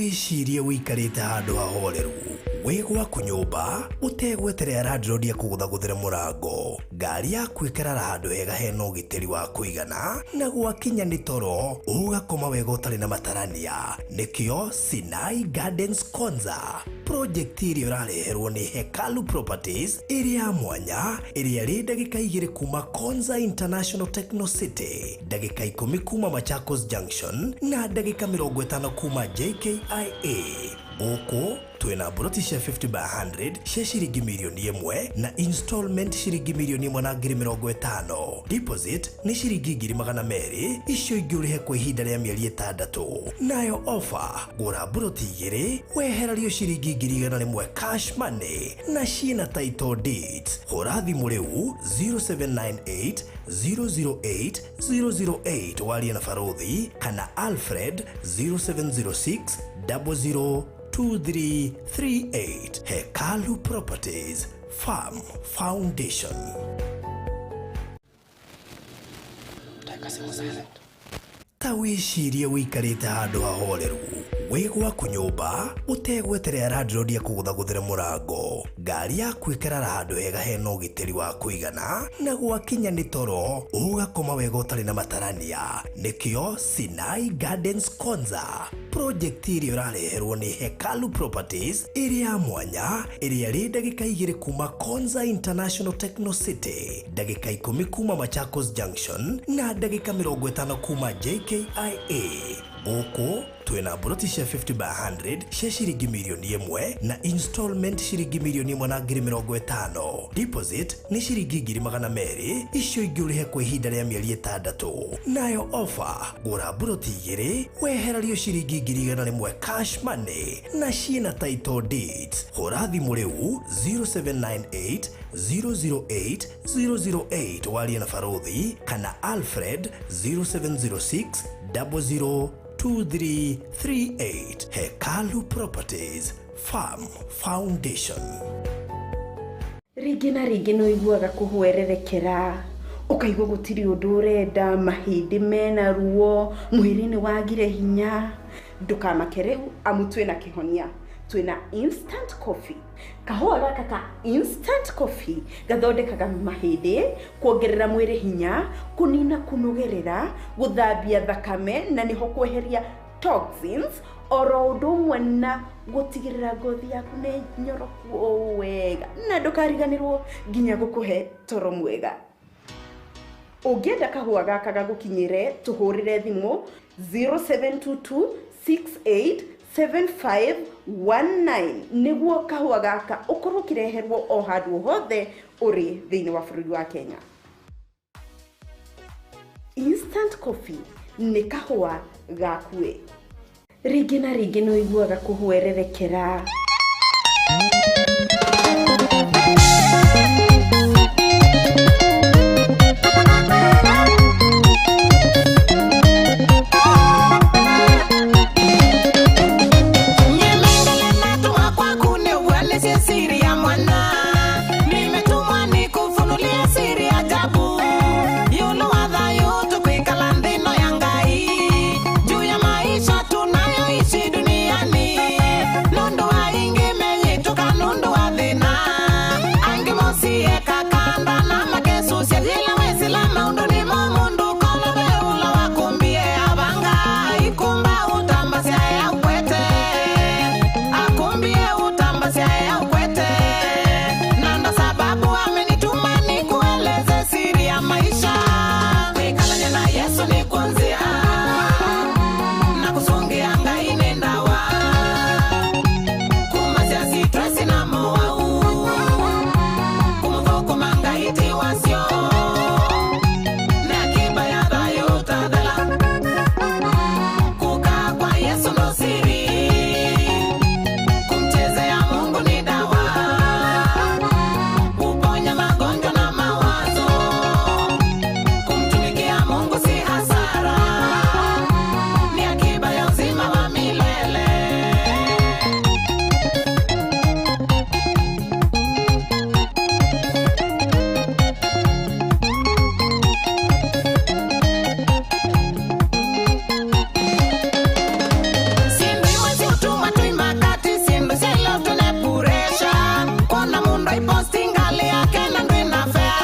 Wĩcirie wĩikarĩte handũ hahoreru wĩ gwaku nyũmba ũtegweterera landlord akũgũthagũthĩre mũrango, ngari yaku ĩkarara handũ hega hena ũgitĩri wa kũigana, na gwakinya nĩ toro ũgakoma wega ũtarĩ na matarania. Nĩkĩo Sinai Gardens Konza project ĩrĩa ũrareherwo nĩ Hekalu Properties, ĩrĩa ya mwanya, ĩrĩa ĩrĩ ndagĩka 2 kuma Konza International Techno City, ndagĩka 10 kuma Machakos Junction, na ndagĩka 50 kuma JKIA. Gũkũ twĩna mburoti cia 50 by 100 cia ciringi mirioni 1 na installment ciringi mirioni 1 na ngiri 50. Deposit nĩ ciringi ngiri 200, icio ingĩ ũrĩhe kwa ihinda rĩa mĩeri 6. Nayo offer, gũra mburoti 2 wehererio ciringi ngiri 100 cash money na ciĩna title deeds. Hũra thimũ rĩu 0798 008 008 warie na Barothi kana Alfred 0706 00 2338. Hekalu Properties Farm Foundation. Ta wĩcirie wĩikarĩte handũ hahoreru wĩ gwaku nyũmba ũtegweterera landlord akũgũthagũthĩre mũrango, ngari yaku ĩkarara handũ hega hena ũgitĩri wa kũigana, na gwakinya nĩ toro ũgakoma wega ũtarĩ na matarania. Nĩkĩo Sinai Gardens Konza project ĩrĩa ũrareherwo nĩ Hekalu Properties, ĩrĩa ya mwanya, ĩrĩa ĩrĩ ndagĩka 2 kuma Konza International Techno City, ndagĩka 10 kuma Machakos Junction, na ndagĩka 50 kuma JKIA. Gũkũ twĩna mburoti cia 50 by 100 cia ciringi mirioni 1 na installment ciringi mirioni 1 na ngiri 50. Deposit nĩ ciringi ngiri 200, icio ingĩ ũrĩhe kwa ihinda rĩa mĩeri 6. Nayo offer, gũra mburoti 2 wehererio ciringi ngiri 100 cash money na ciĩna title deeds. Hũra thimũ rĩu 0798 008 008 warie na Barothi kana Alfred 0706 00 2338. Hekalu Properties Farm Foundation. Rĩngĩ na rĩngĩ nĩ ũiguaga kũhwererekera, ũkaigua gũtirĩ ũndũ ũrenda, mahĩndĩ mena ruo, mwĩrĩ nĩ wagire hinya. Ndũkamake rĩu, amu twĩna kĩhonia. Twĩna instant coffee. Kahũa gaka ka instant coffee gathondekaga mahĩndĩ, kuongerera mwĩrĩ hinya, kũnina kũnogerera, gũthambia thakame na nĩho kweheria toxins, oro ũndũ ũmwe na gũtigĩrĩra ngothi yaku nĩ nyoroku o wega, na ndũkariganĩrwo nginya gũkũhe toro mwega. Ũngĩenda kahũa gaka gagũkinyĩre, tũhũrĩre thimũ 0722 68 7519 nĩguo kahũa gaka ũkorwo ũkĩreherwo o handũ hothe ũrĩ thĩinĩ wa bũrũri wa Kenya. Instant coffee nĩ kahũa gakuĩ. Rĩngĩ na rĩngĩ nĩ ũiguaga kũhwererekera. na ndwina fea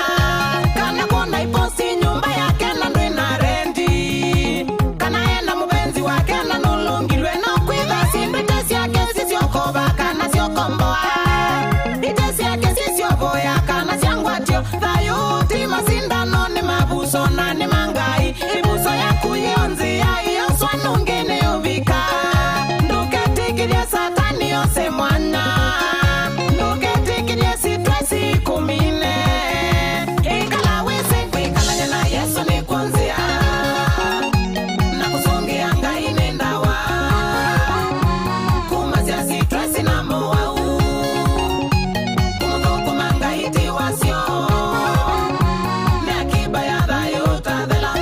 kana kona iposi nyumba yake na ndwina rendi kana ena mubenzi wake na nulungilwe no kwitha sindu ite syake sisyokoba kana syokomboa ite syake sisyovoya kana syangwatyo thayu ti masindano ni mabuso na ni mangai ibuso yaku yonzi yoswa nungi ni uvika nduketikirie satani yose mwana nduketikirie sitwesi kumine ikala wisi kwikalanya na Yesu ni kunzia na kusungia ngai ni ndawa kumazya sitwesi na mowau kumuthukuma ngai ti wasyo ni akiba ya thayu tathela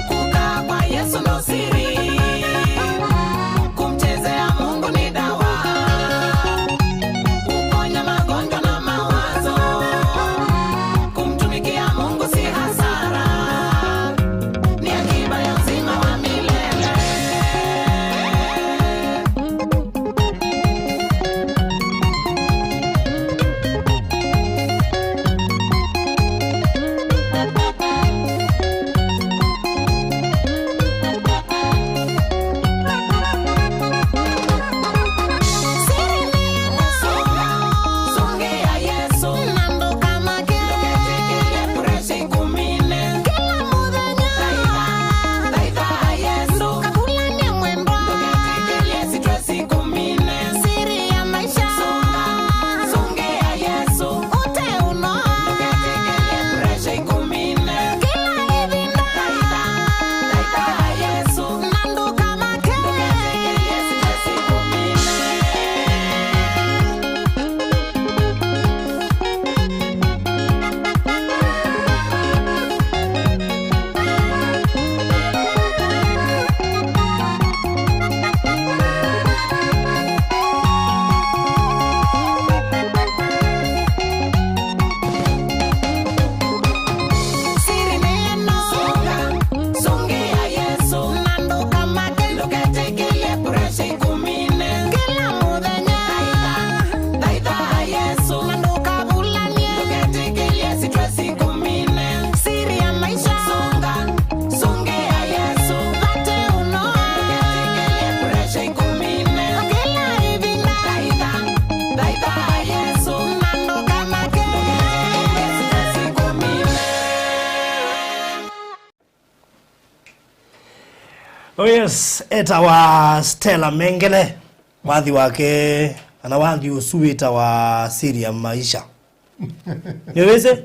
kukaa kwa Yesu ndo siri kumchezea Mungu ni dawa kuponya magonjwa na mawazo kumtumikia Mungu si hasara ni akiba ya uzima wa milele. Songea Yesu nduketikile presha ikumine kila muthenya thaitha Yesu nduketikile stress ikumine siri ya maisha songea Yesu nduketikile presha ikumine kila ivinda thaitha Yesu nduketikile stress ikumine. Siri neno songea Yesu nduketikile presha ikumine kila muthenya thaitha Yesu nduketikile stress ikumine siri ya maisha songea Yesu nduketikile presha ikumine kila ivinda thaitha Yesu nduketikile stress ikumine. Oh yes, etawa Stella Mengele wathi wake ana wathi usu witawa siri ya maisha. Ni wise?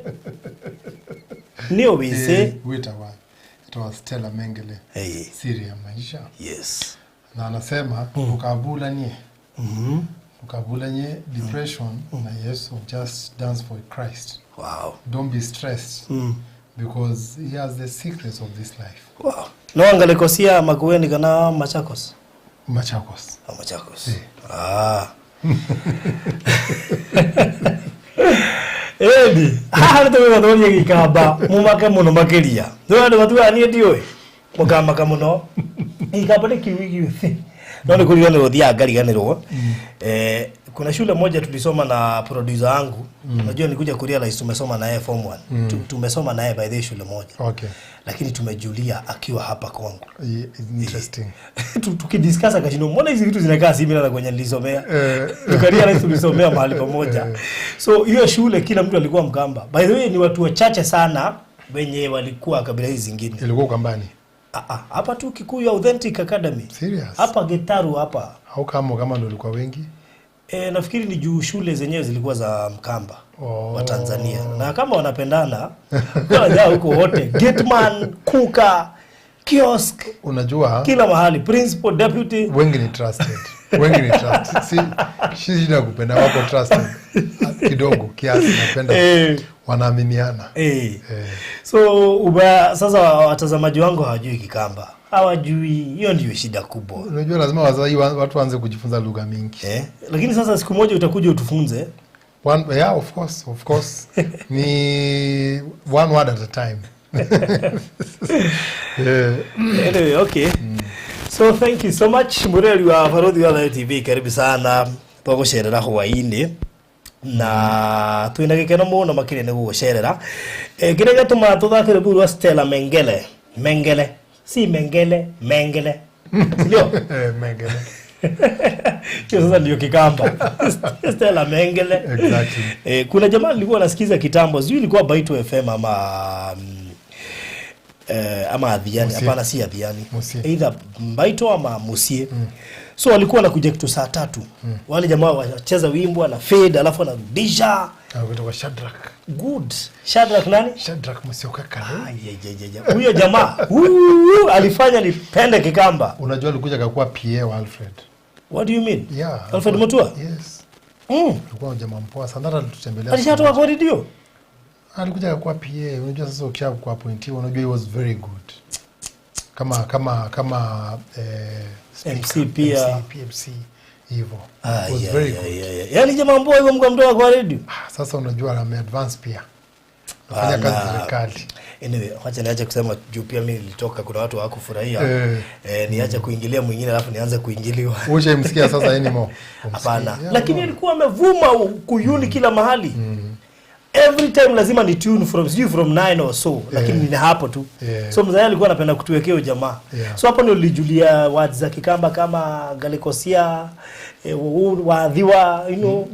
Ni wise? Witawa Stella Mengele. Hey. Siri ya maisha. Yes. Na anasema ukabulanye depression na Yesu, just dance for Christ. Wow. Don't be stressed because he has the secrets of this life. Wow. No angalikosia Makueni kana Machakos. Machakos. Ah, Machakos. Eh. Ah. Edi, haha nĩ tũgũgathoria gĩkamba mũmake mũno makĩria. Nĩ andũ matuaga niĩ ndiũĩ mũkamaka mũno. Gĩkamba nĩ kiugo gĩuthi. No nĩ kũriganĩrwo thiaga ngariganĩrwo. Kuna shule moja tulisoma na producer wangu. Unajua nilikuja kurealize tumesoma na yeye form 1. Tumesoma na yeye by the way shule moja. Okay. Lakini tumejulia akiwa hapa kwangu. Yeah, it's interesting. Tukidiscuss akashindo mbona hizi vitu zinakaa similar na kwenye nilisomea. Eh, Tukarealize tulisomea mahali pamoja. So hiyo shule kila mtu alikuwa Mkamba. By the way ni watu wachache sana wenye walikuwa kabila hizi zingine. Ilikuwa Ukambani. Ah, ah, hapa tu Kikuyu Authentic Academy. Serious? Hapa Getaru hapa. Au kama ndio ulikuwa wengi? Nafikiri ni juu shule zenyewe zilikuwa za Mkamba Oh. wa Tanzania. Na kama wanapendana, wanajaa huko wote. Gateman, kuka, kiosk, Unajua kila mahali, principal, deputy. wengi ni trusted. Wengi ni trusted. Si shida kupenda, wako trusted. Kidogo kiasi napenda. Wanaaminiana. So sasa watazamaji wangu hawajui Kikamba. Hawajui, hiyo ndio shida kubwa. Unajua lazima wazazi watu waanze kujifunza lugha mingi. Lakini sasa siku moja utakuja utufunze. Yeah, of course, of course. Ni one word at a time. Yeah. Anyway, okay. So thank you so much Mureri wa Barothi wa Thayu TV, karibu sana twagucerera hwaini. Na twina gikeno muno makiria ni gugucerera. Kiria gĩatũma tũthake rwĩmbo rwa Stella Mengele. Mengele. Si Mengele, Mengele. Ndio? Mengele. Hiyo sasa ndio Kikamba. Stella Mengele. Exactly. Kuna jamaa nilikuwa nasikiza kitambo, sijui ilikuwa Baito FM ama ama Adhiani, hapana si Adhiani. Either Baito ama Musie. So walikuwa wanakuja kitu saa 3. Wale jamaa wacheza wimbo na fade alafu anarudisha. Kutoka Shadrack. Good. Shadrack nani? Shadrack Musyoka. Huyo jamaa alifanya nipende Kikamba. Unajua alikuja akakuwa PA wa Alfred. What do you mean? Yeah. Alfred Mutua? Yes. Alikuwa jamaa mpoa sana, hata alitutembelea. Alishatoka kwa radio? Alikuja akakuwa PA. Unajua sasa ukishakuwa appointee, unajua he was very good. Kama MC pia. MC hivyo. Was very good. Yeah. Yaani jamaa mpoa hivyo mkamtoa kwa radio? Sasa unajua ame advance pia. Nafanya kazi serikali. Anyway, wacha niache kusema juu pia mimi nilitoka, kuna watu hawakufurahia. Niache kuingilia mwingine alafu nianze kuingiliwa. Ushaimsikia sasa anymore? Hapana. Yeah, lakini alikuwa amevuma kuyuni kila mahali. Every time lazima ni tune from from 9 or so, lakini ni hapo tu. So mzee alikuwa anapenda kutuwekea jamaa. So hapo ndio nilijulia words za Kikamba kama galikosia, waadhiwa, you know.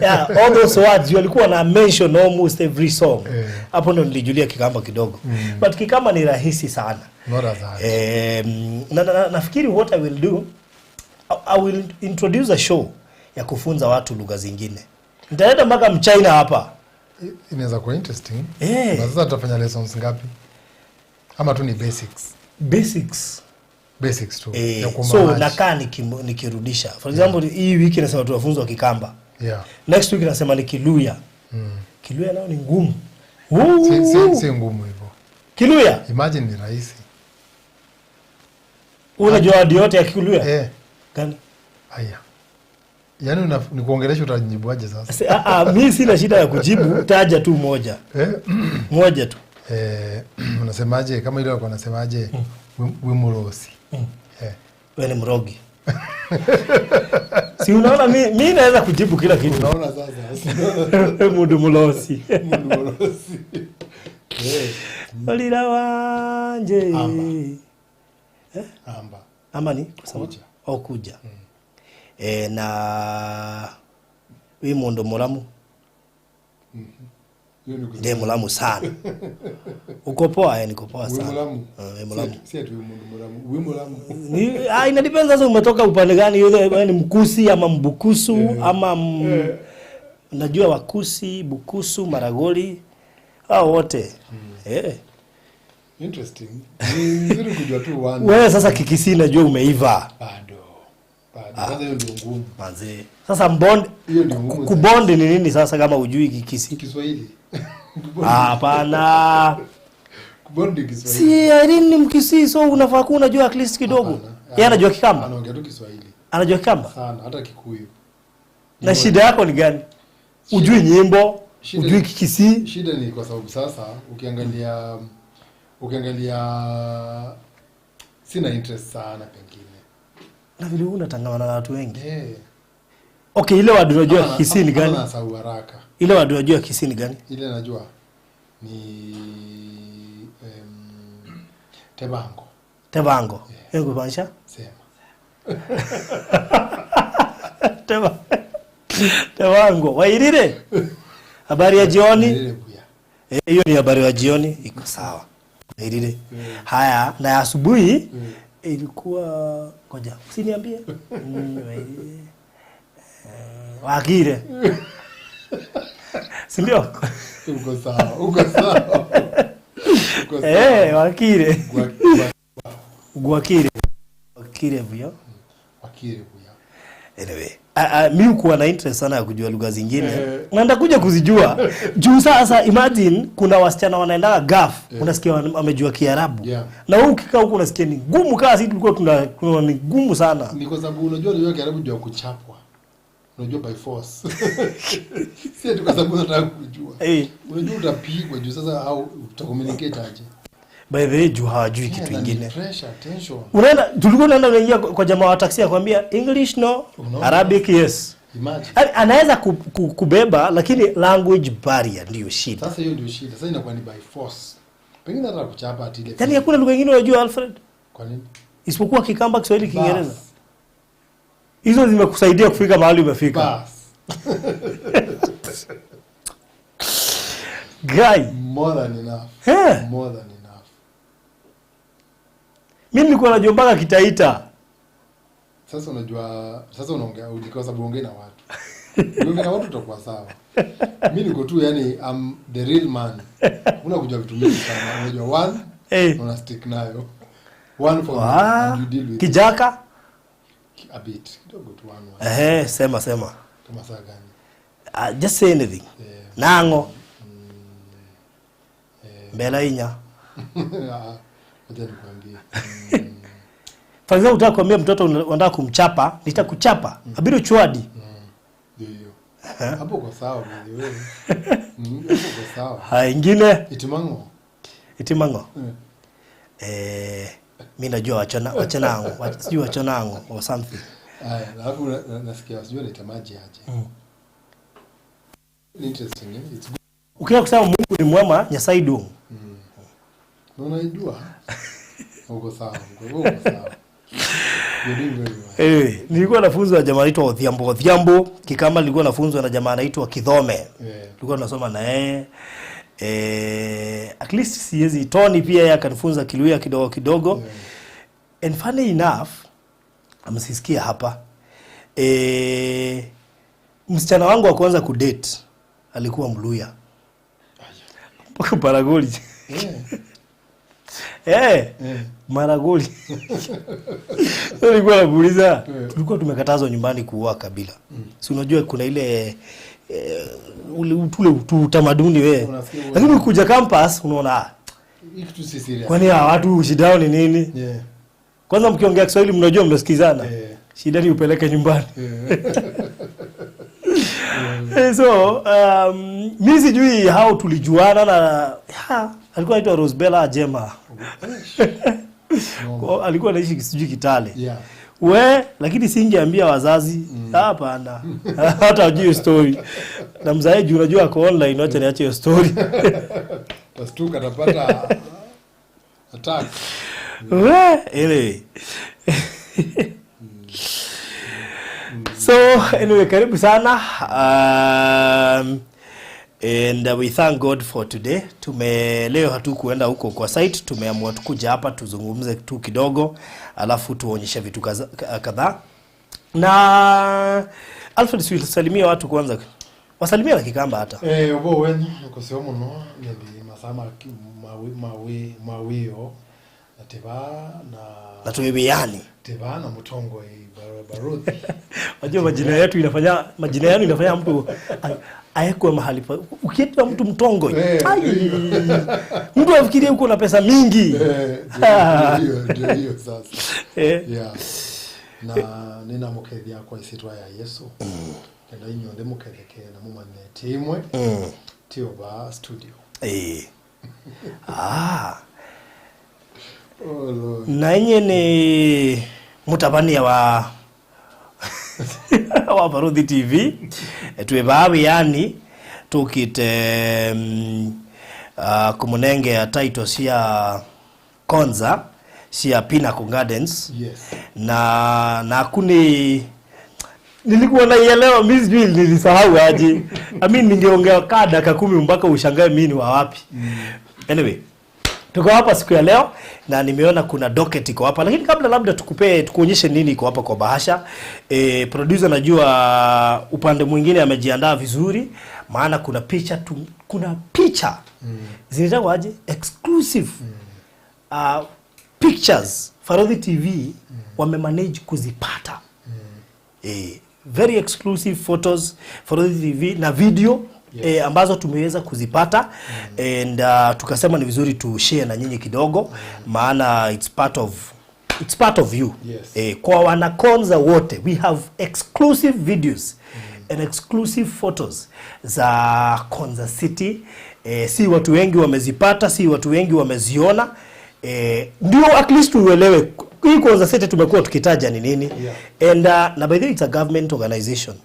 Yeah, all those words you alikuwa na mention almost every song. Hapo ndio nilijulia Kikamba kidogo. But Kikamba ni rahisi sana. Not as hard. Nafikiri what I will do, I will introduce a show ya kufunza watu lugha zingine. Nitaleta mpaka Mchina hapa. Inaweza kuwa interesting. Na sasa tutafanya lessons ngapi? Ama tu ni basics? Basics. Basics tu. So nakaa nikirudisha. For example, hii wiki nasema tuwafunzwa Kikamba. Yeah. Next week nasema ni Kiluya. Kiluya nao ni ngumu. Si ngumu hivyo. Kiluya? Imagine ni rahisi. Unajua hadi yote ya Kiluya? Gani? Haya. Yaani nikuongelesha utajibuaje sasa? Mimi sina shida ya kujibu, taja tu moja. Moja tu. Unasemaje kama ile walikuwa wanasemaje Wimurosi. Wewe ni mrogi. Si unaona mimi naweza kujibu kila kitu. Unaona sasa. Mundu mulosi. Mundu mulosi. Olira wanje. Amba. Amba. Ama ni kusema kuja. Au kuja. Na wi mundu mulamu. Ndiye mulamu sana. Uko poa? Niko poa sana. Mulamu. Mulamu. Si ati mundu mulamu. Wi mulamu. Ni ina depends sasa umetoka upande gani, yule ni Mkusi ama Mbukusu ama najua Wakusi, Bukusu, Maragoli hao wote. Interesting. Ni nzuri kujua tu one. Wewe sasa Kikisi najua umeiva. Bado. Kwanza hiyo ndio ngumu. Manze. Sasa mbond kubondi ni nini sasa kama hujui Kikisi? Kiswahili. Hapana. Kubondi Kiswahili. Si Irene ni Mkisii, so unafaa kuwa unajua at least kidogo. Yeye anajua Kikamba. Anaongea tu Kiswahili. Anajua Kikamba? Sana, hata Kikuyu. Na shida yako ni gani? Hujui nyimbo, hujui Kikisii. Shida ni kwa sababu sasa ukiangalia sina interest sana pengine. Na vile unatangamana na watu wengi. Okay, ile wadu unajua Kisii ni gani? Nasahau haraka. Ile wadu unajua Kisii ni gani? Ile najua ni Tebango. Tebango. Hiyo kumaanisha? Sema. Tebango. Wairire. Habari ya jioni? Hiyo ni habari ya jioni, iko sawa. Wairire. Haya, na asubuhi ilikuwa ngoja, usiniambie. Wairire. Wakire. Si ndio? Uko sawa, uko sawa. Uko sawa. Wakire. Gwakire. Wakire vuyo. Wakire vuyo. Anyway, mimi kuwa na interest sana ya kujua lugha zingine. Na nitakuja kuzijua. Juu sasa imagine kuna wasichana wanaendaga Gulf, unasikia wamejua Kiarabu. Na wewe ukikaa huko unasikia ni ngumu, kama sisi tulikuwa tuna ni ngumu sana. Ni kwa sababu unajua Kiarabu juu ya kuchapwa. Unajua by force. Si tu kwa sababu unataka kujua. Unajua utapigwa juu sasa au utacommunicate aje. By the way, juu hawajui kitu kingine. Pressure, tension. Unaenda tulikuwa tunaenda unaingia kwa jamaa wa taxi akwambia English no, Arabic yes. Imagine. Yaani, anaweza kubeba lakini language barrier ndiyo shida. Sasa hiyo ndio shida. Sasa inakuwa ni by force. Pengine hata kuchapa ati ile. Yaani hakuna lugha nyingine unajua, Alfred, Kwa nini? isipokuwa Kikamba, Kiswahili, Kiingereza. Bas. Hizo zimekusaidia kufika mahali umefika. Bas. Guy. More than enough. Eh. More than enough. Mimi nilikuwa najua mpaka Kitaita. Sasa unajua, sasa unaongea kwa sababu uongee na watu. Uongee na watu utakuwa sawa. Mimi niko tu yani I'm the real man. Una kujua vitu mingi sana. Unajua one, una stick nayo. One for me and you deal with it. Kijaka? A bit. Kidogo tu one one. Sema sema. Kama saa gani? Just say anything. Nango. Mbela inya. Wacha nikwambie. For example, unataka kuambia mtoto unataka kumchapa, nitakuchapa. Abiro chwadi. Ndio hiyo. Hapo uko sawa by the way. Hapo uko sawa. Haya, ingine? Itimango. Itimango. Mimi najua wachanango, sijui wachanango or something. Haya, alafu nasikia sijui anaita maji aje. Interesting, eh? It's good. Ukiwa kusema Mungu ni mwema, Nyasaye duong. Na unaijua? Uko sawa, uko sawa. You're doing very well. Nilikuwa nafunzwa na jamaa anaitwa Odhiambo. Odhiambo, Kikamba nilikuwa nafunzwa na jamaa anaitwa Kidhome. Tulikuwa tunasoma na yeye. At least siwezi Tony pia yeye akanifunza Kiluya kidogo kidogo. And funny enough, amsisikia hapa. Msichana wangu wa kwanza kudate alikuwa Mluya. Mpaka Maragoli. Maragoli. Sasa nilikuwa namuuliza, tulikuwa tumekatazwa nyumbani kuoa kabila. Si unajua kuna ile ule ule utamaduni we. Unasikia wewe. Lakini ukikuja campus unaona, Hii kitu si serious. kwani hawa watu shida yao ni nini? Kwanza mkiongea Kiswahili mnajua mnasikizana. Shida ni upeleke nyumbani. So mimi sijui how tulijuana na alikuwa anaitwa Rosebella Ajema. Kwa, alikuwa anaishi sijui Kitale. We, lakini singeambia wazazi. Hapana. Hata hajui story. Na mzae juu unajua ako online, acha niache hiyo story. Tastuka atapata attack. We, anyway. So anyway, karibu sana. And we thank God for today. Leo hatukuenda huko kwa site, tumeamua tukuja hapa tuzungumze tu kidogo, alafu tuonyeshe vitu kadhaa. Na Alfred, si usalimie watu kwanza. Wasalimie na Kikamba hata. Obo wenyu nukoseo muno nendi masama mawe mawio na teba na na tumebeani. Teba na mutongo baruthi. Unajua majina yetu inafanya, majina yenu inafanya mtu aekwe mahali pa. Ukiitwa mtu mtongo, ai, mtu afikirie uko na pesa mingi. Ndio hiyo sasa. Yeah. Na nina mukethia kwa isitwa ya Yesu. Kenda inyothe muketheke na mumane timwe. Tioba studio. Oh Lord. Na enye ni mutabania wa Baruthi TV. Tuwe bawi yani tukite kumunenge ya title cia Konza cia Pinnacle Gardens. Na kuni nilikuwa naielewa, mimi sijui nilisahau aje. I mean ningeongea kaa dakika 10 mpaka ushangae mimi ni wa wapi. Anyway, tuko hapa siku ya leo na nimeona kuna docket iko hapa, lakini kabla labda tukuonyeshe nini iko hapa kwa bahasha. Producer najua upande mwingine amejiandaa vizuri, maana kuna picha tu, kuna picha zinaitwa aje? Exclusive. Pictures Baruthi TV wamemanage kuzipata. Very exclusive photos Baruthi TV na video ambazo tumeweza kuzipata. And tukasema ni vizuri tu share na nyinyi kidogo, maana it's part of you. Kwa wanakonza wote we have exclusive videos and exclusive photos za Konza City. Si watu wengi wamezipata, si watu wengi wameziona. Ndio at least uelewe hii Konza City tumekuwa tukitaja ni nini. And na by the way it's a government organization.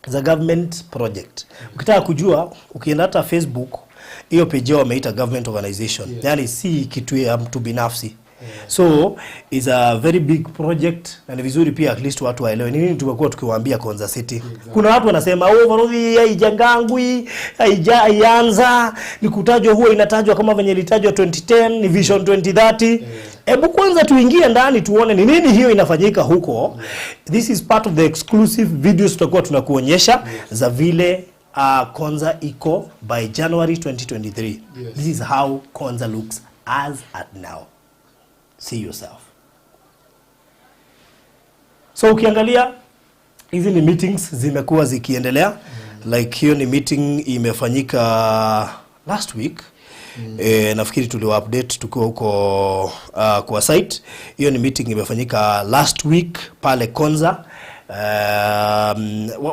It's a government project. Ukitaka kujua, ukienda hata Facebook, hiyo page yao wameita government organization. Yes. Yani si kitu ya mtu binafsi. So it's a very big project na ni vizuri pia at least watu waelewe ni nini tumekuwa tukiwaambia Konza City. Exactly. Kuna watu wanasema oh, Barodhi haijangangwi, haijaanza, ni kutajwa huwa inatajwa kama venye ilitajwa 2010, ni Vision 2030. Hebu kwanza tuingie ndani tuone ni nini hiyo inafanyika huko. This is part of the exclusive videos tutakuwa tunakuonyesha za vile Konza iko by January 2023. Yes. This is how Konza looks as at now. See yourself. So ukiangalia hizi ni meetings zimekuwa zikiendelea. Like hiyo ni meeting imefanyika last week. Nafikiri tuliwa update tukiwa huko kwa site. Hiyo ni meeting imefanyika last week pale Konza.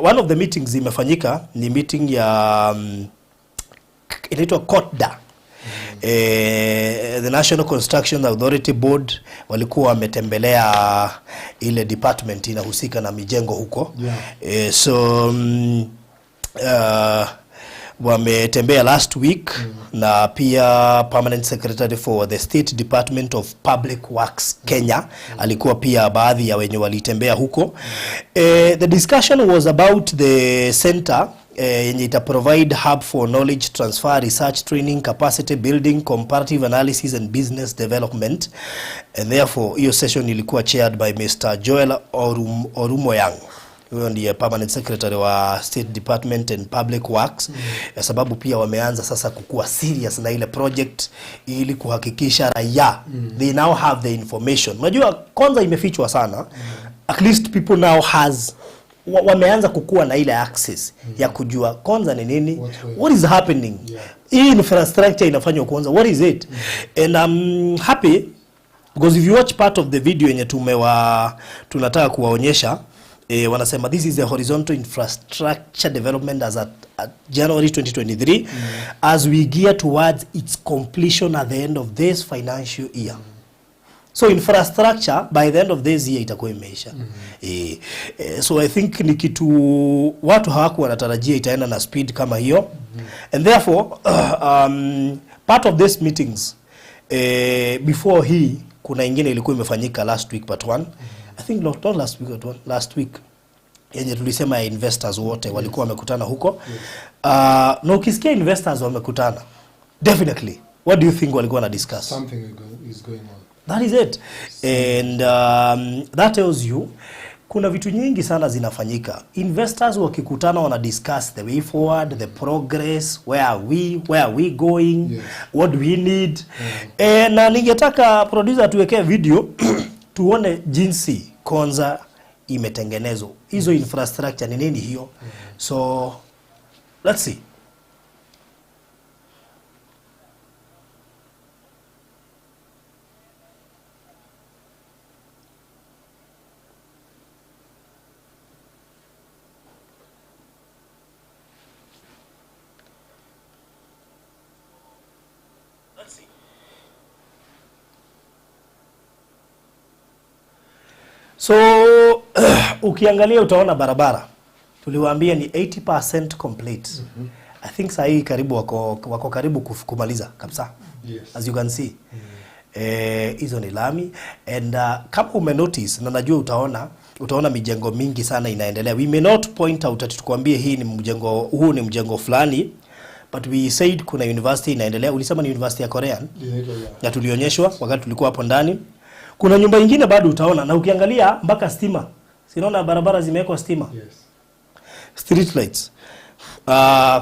One of the meetings imefanyika ni meeting ya inaitwa COTDA. The National Construction Authority Board walikuwa wametembelea ile department inahusika na mijengo huko. Yeah. So wametembea last week na pia Permanent Secretary for the State Department of Public Works Kenya alikuwa pia baadhi ya wenye walitembea huko. The discussion was about the center yenye ita provide hub for knowledge transfer, research, training, capacity building, comparative analysis and business development. And therefore hiyo session ilikuwa chaired by Mr. Joel Orumoyang. Huyo ndiye permanent secretary wa State Department and Public Works. Ya sababu pia wameanza sasa kukua serious na ile project ili kuhakikisha raia they now have the information. Unajua Konza imefichwa sana. At least people now has wameanza kukua na ile access ya kujua Konza ni nini, What's going what is happening. Yeah. Hii infrastructure inafanywa Konza, what is it? And I'm happy because if you watch part of the video yenye tunataka kuwaonyesha, wanasema this is the horizontal infrastructure development as at January 2023 as we gear towards its completion at the end of this financial year. So infrastructure by the end of this year itakuwa imeisha. So I think ni kitu watu hawakuwa wanatarajia itaenda na speed kama hiyo. And therefore part of these meetings before hii kuna ingine ilikuwa imefanyika last week but one. I think not last week but one, last week yenye tulisema ya investors wote walikuwa wamekutana huko. Na ukisikia investors wamekutana, definitely what do you think walikuwa na discuss? Something is going on. That is it. And that tells you kuna vitu nyingi sana zinafanyika. Investors wakikutana wana discuss the way forward, the progress, where are we going, Yes. what do we need. Na ningetaka producer tuwekee video tuone jinsi Konza imetengenezwa. Hizo infrastructure ni nini hiyo? So let's see. So ukiangalia utaona barabara tuliwaambia ni 80% complete. I think saa hii karibu wako karibu kumaliza kabisa. Yes. As you can see. Hizo ni lami and kama ume notice na najua utaona mijengo mingi sana inaendelea. We may not point out ati tukwambie hii ni mjengo, huu ni mjengo fulani, but we said kuna university inaendelea. Ulisema ni university ya Korean? Inaitwa, yeah. Na tulionyeshwa wakati tulikuwa hapo ndani. Kuna nyumba nyingine bado utaona, na ukiangalia mpaka stima. Sinaona barabara zimewekwa stima. Yes. Street lights.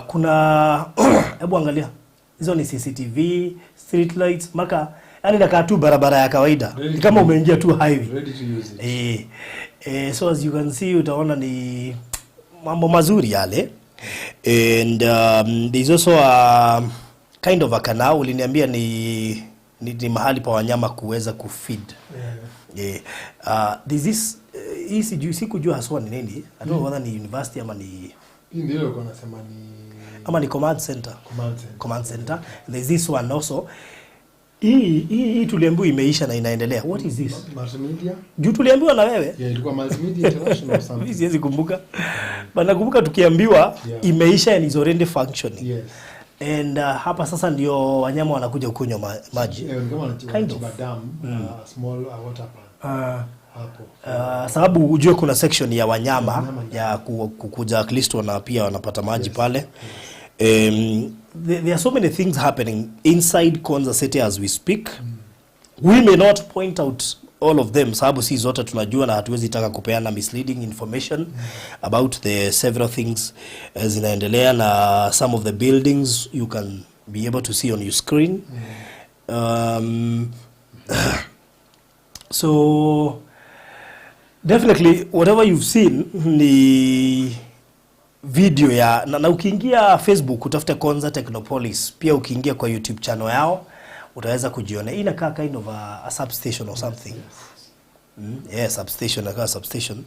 Kuna hebu angalia. Hizo ni CCTV, street lights, maka yani inakaa tu barabara ya kawaida. Ni kama umeingia tu highway. Ready to use it. So as you can see utaona ni mambo mazuri yale. And there's also a kind of a canal. Uliniambia ni mahali pa wanyama kuweza kufeed. Yeah. There's this hii sikujua haswa ni nini. I don't know whether ni university ama ni Hii ndio ilikuwa nasema ni ama ni command center. Command center. Command center. There's this one also. Hii tuliambiwa imeisha na inaendelea. What is this? Multimedia. Juu tuliambiwa na wewe. Yeah, ilikuwa Multimedia International or Mimi something. siwezi kumbuka. But nakumbuka tukiambiwa imeisha and is already functioning. Yes. And hapa sasa ndio wanyama wanakuja kunywa maji. Eh, ni kama Kind of. wanachimba dam, small water pan hapo. Sababu ujue kuna section ya wanyama Wanyama. Ya kukuja at least wana pia wanapata maji pale. There are so many things happening inside Konza City as we speak. We may not point out all of them sababu si zote tunajua na hatuwezi taka kupeana misleading information about the several things zinaendelea na some of the buildings you can be able to see on your screen. So definitely whatever you've seen ni video ya na ukiingia Facebook utafute Konza Technopolis, pia ukiingia kwa YouTube channel yao utaweza kujiona. Hii inakaa kind of a substation or something. Yeah, substation, inakaa substation.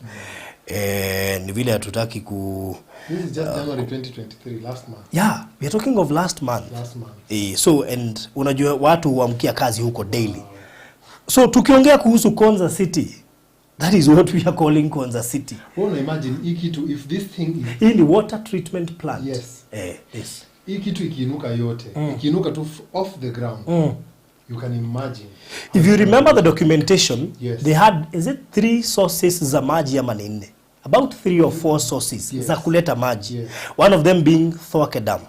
Ni vile hatutaki ku This is just January 2023, last month. Yeah, we are talking of last month. Last month. So and unajua watu huamkia kazi huko daily. So tukiongea kuhusu Konza City, that is what we are calling Konza City. Wewe una imagine hii kitu, if this thing is Hii ni water treatment plant. Yes. This. Hii kitu ikiinuka yote, ikiinuka tu off the ground, you can imagine. If you remember the documentation, they had, is it three sources za maji ama ni nne? About three or four sources za kuleta maji. One of them being Thwake Dam.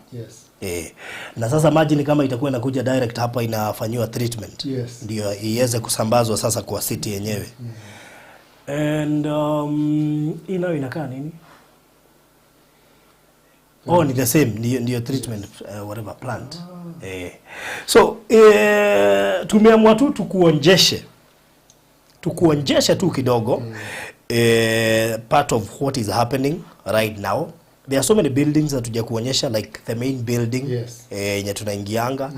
Na sasa maji ni kama itakuwa inakuja direct hapa inafanyiwa treatment. Ndio iweze kusambazwa sasa kwa city yenyewe. And hii nayo inakaa nini? Oh, ni the same, ndio treatment whatever plant. So tumeamua tu tukuonjeshe tu kidogo part of what is happening right now. There are so many buildings that tuja kuonyesha, like the main building yenye tunaingianga,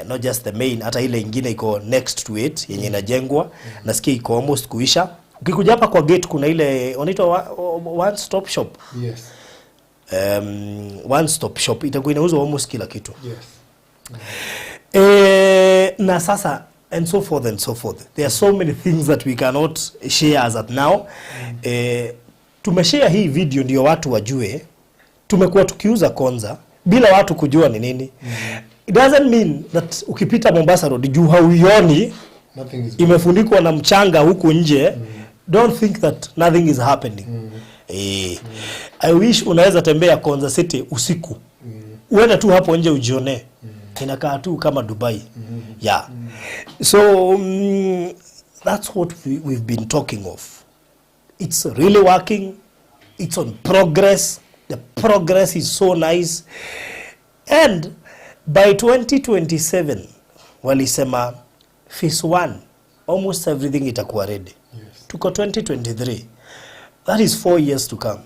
not just the main, hata ile ingine iko next to it yenye inajengwa, nasikia iko almost kuisha. Ukikuja hapa kwa gate kuna ile wanaitwa one stop shop. One stop shop itakuwa inauzwa almost kila kitu. Na sasa and so forth and so forth. There are so many things that we cannot share as at now. Tumeshare hii video ndio watu wajue tumekuwa tukiuza Konza bila watu kujua ni nini. It doesn't mean that ukipita Mombasa Road juu hauioni Nothing is imefunikwa na mchanga huku nje, don't think that nothing is happening. I wish unaweza tembea Konza City usiku, uende tu hapo nje ujione, inakaa tu kama Dubai. Yeah. So that's what we've been talking of. It's really working. It's on progress. The progress is so nice. And by 2027 walisema phase 1 almost everything itakuwa ready. Tuko 2023. That is 4 years to come.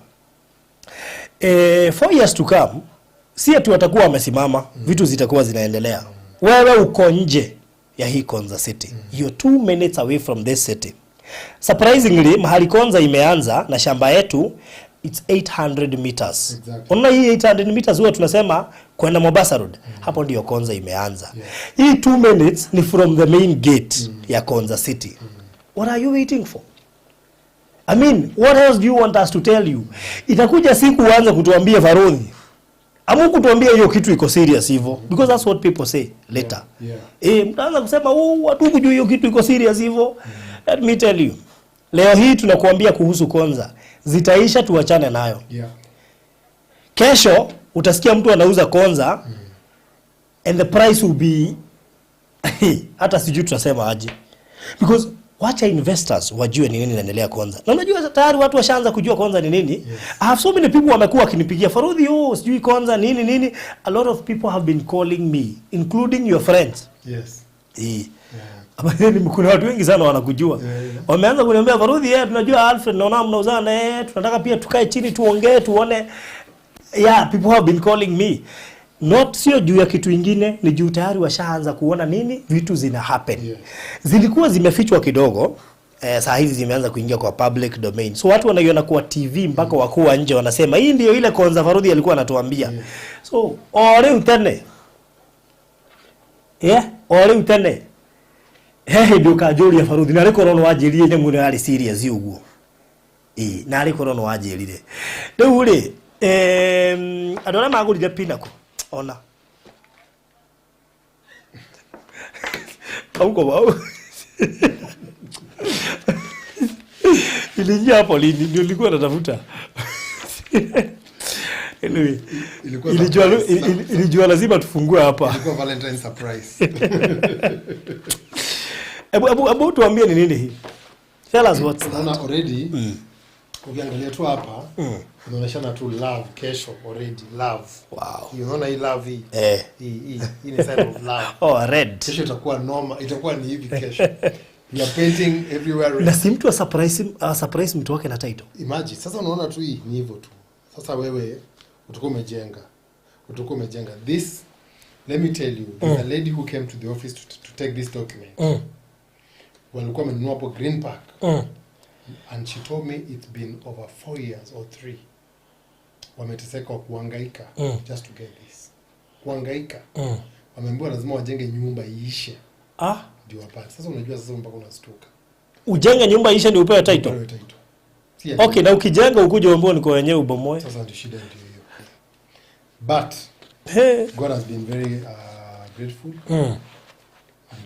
4 years to come, si ati watakuwa wamesimama, vitu zitakuwa zinaendelea. Wewe uko nje ya hii Konza City. You're 2 minutes away from this city. Surprisingly, mahali Konza imeanza na shamba yetu, it's 800 meters. Unaona hii 800 meters huwa tunasema kwenda Mombasa Road. Hapo ndio Konza imeanza. Hii 2 minutes ni from the main gate ya Konza City. What are you waiting for? I mean, what else do you want us to tell you? Itakuja siku uanze kutuambia Farodhi. Amu kutuambia hiyo kitu iko serious hivyo. Because that's what people say later. Mtaanza kusema, oh, watu kujua hiyo kitu iko serious hivyo. Let me tell you. Leo hii tunakuambia kuhusu Konza. Zitaisha, tuachane nayo. Kesho utasikia mtu anauza Konza and the price will be hata sijui tutasema aje. Because wacha investors wajue ni nini inaendelea Konza. Na unajua tayari watu washaanza kujua Konza ni nini. I have so many people wamekuwa wakinipigia Farodhi, oh, sijui Konza nini nini. A lot of people have been calling me, including your friends. Ama kuna watu wengi sana wanakujua. Wameanza kuniambia Farodhi, tunajua Alfred, naona mnauzana, tunataka pia tukae chini tuongee tuone. Yeah, people have been calling me. Not sio juu ya kitu ingine, ni juu tayari washaanza kuona nini vitu zina happen. Zilikuwa zimefichwa kidogo. Saa hizi zimeanza kuingia kwa public domain. So watu wanaiona kwa TV mpaka wakuu wa nje wanasema hii ndio ile Konza Farodhi alikuwa anatuambia. So ore utene. Yeah, o rĩu tene he hĩndĩ ũkanjũria baruthi narĩ korwo nĩ wanjĩrire nyamũ ĩno yarĩ serious ũguo. Ĩĩ, narĩ korwo nĩ wanjĩrire. Rĩu rĩ, andũ arĩa magũrire Pinnacle ona Auko wao. Iliingia hapo lini? Ndio nilikuwa natafuta. Anyway, Ilikuwa ilijua, surprise. ilijua lazima tufungue hapa. Ilikuwa Valentine surprise. Hebu tuambie ni nini hii? Tell us what's that. Unaona already ukiangalia tu hapa inaonyeshana tu love kesho already love. Wow. Unaona hii love hii. Eh. Hii ni sign of love. Oh, red. Kesho itakuwa noma, itakuwa ni hivi kesho. We are painting everywhere red. Na si mtu a surprise mtu wake na title. Imagine sasa unaona tu hii ni hivyo tu. Sasa wewe utakuwa umejenga. Utakuwa umejenga this. Let me tell you, there's a lady who came to the office to take this document. Walikuwa wamenunua hapo Green Park. And she told me it's been over 4 years or 3. Wameteseka kwa kuhangaika just to get this. Kuhangaika. Wameambiwa lazima wajenge nyumba iishe Ah, ndio wapate. Sasa unajua sasa mpaka unastuka. Ujenge nyumba ishe ndio upewe title. Upewe title. Si ati- Okay, na ukijenga ukuje uambiwe ni kwa wenyewe ubomoe. Sasa ndio shida ndio hiyo. But Hey. God has been very grateful and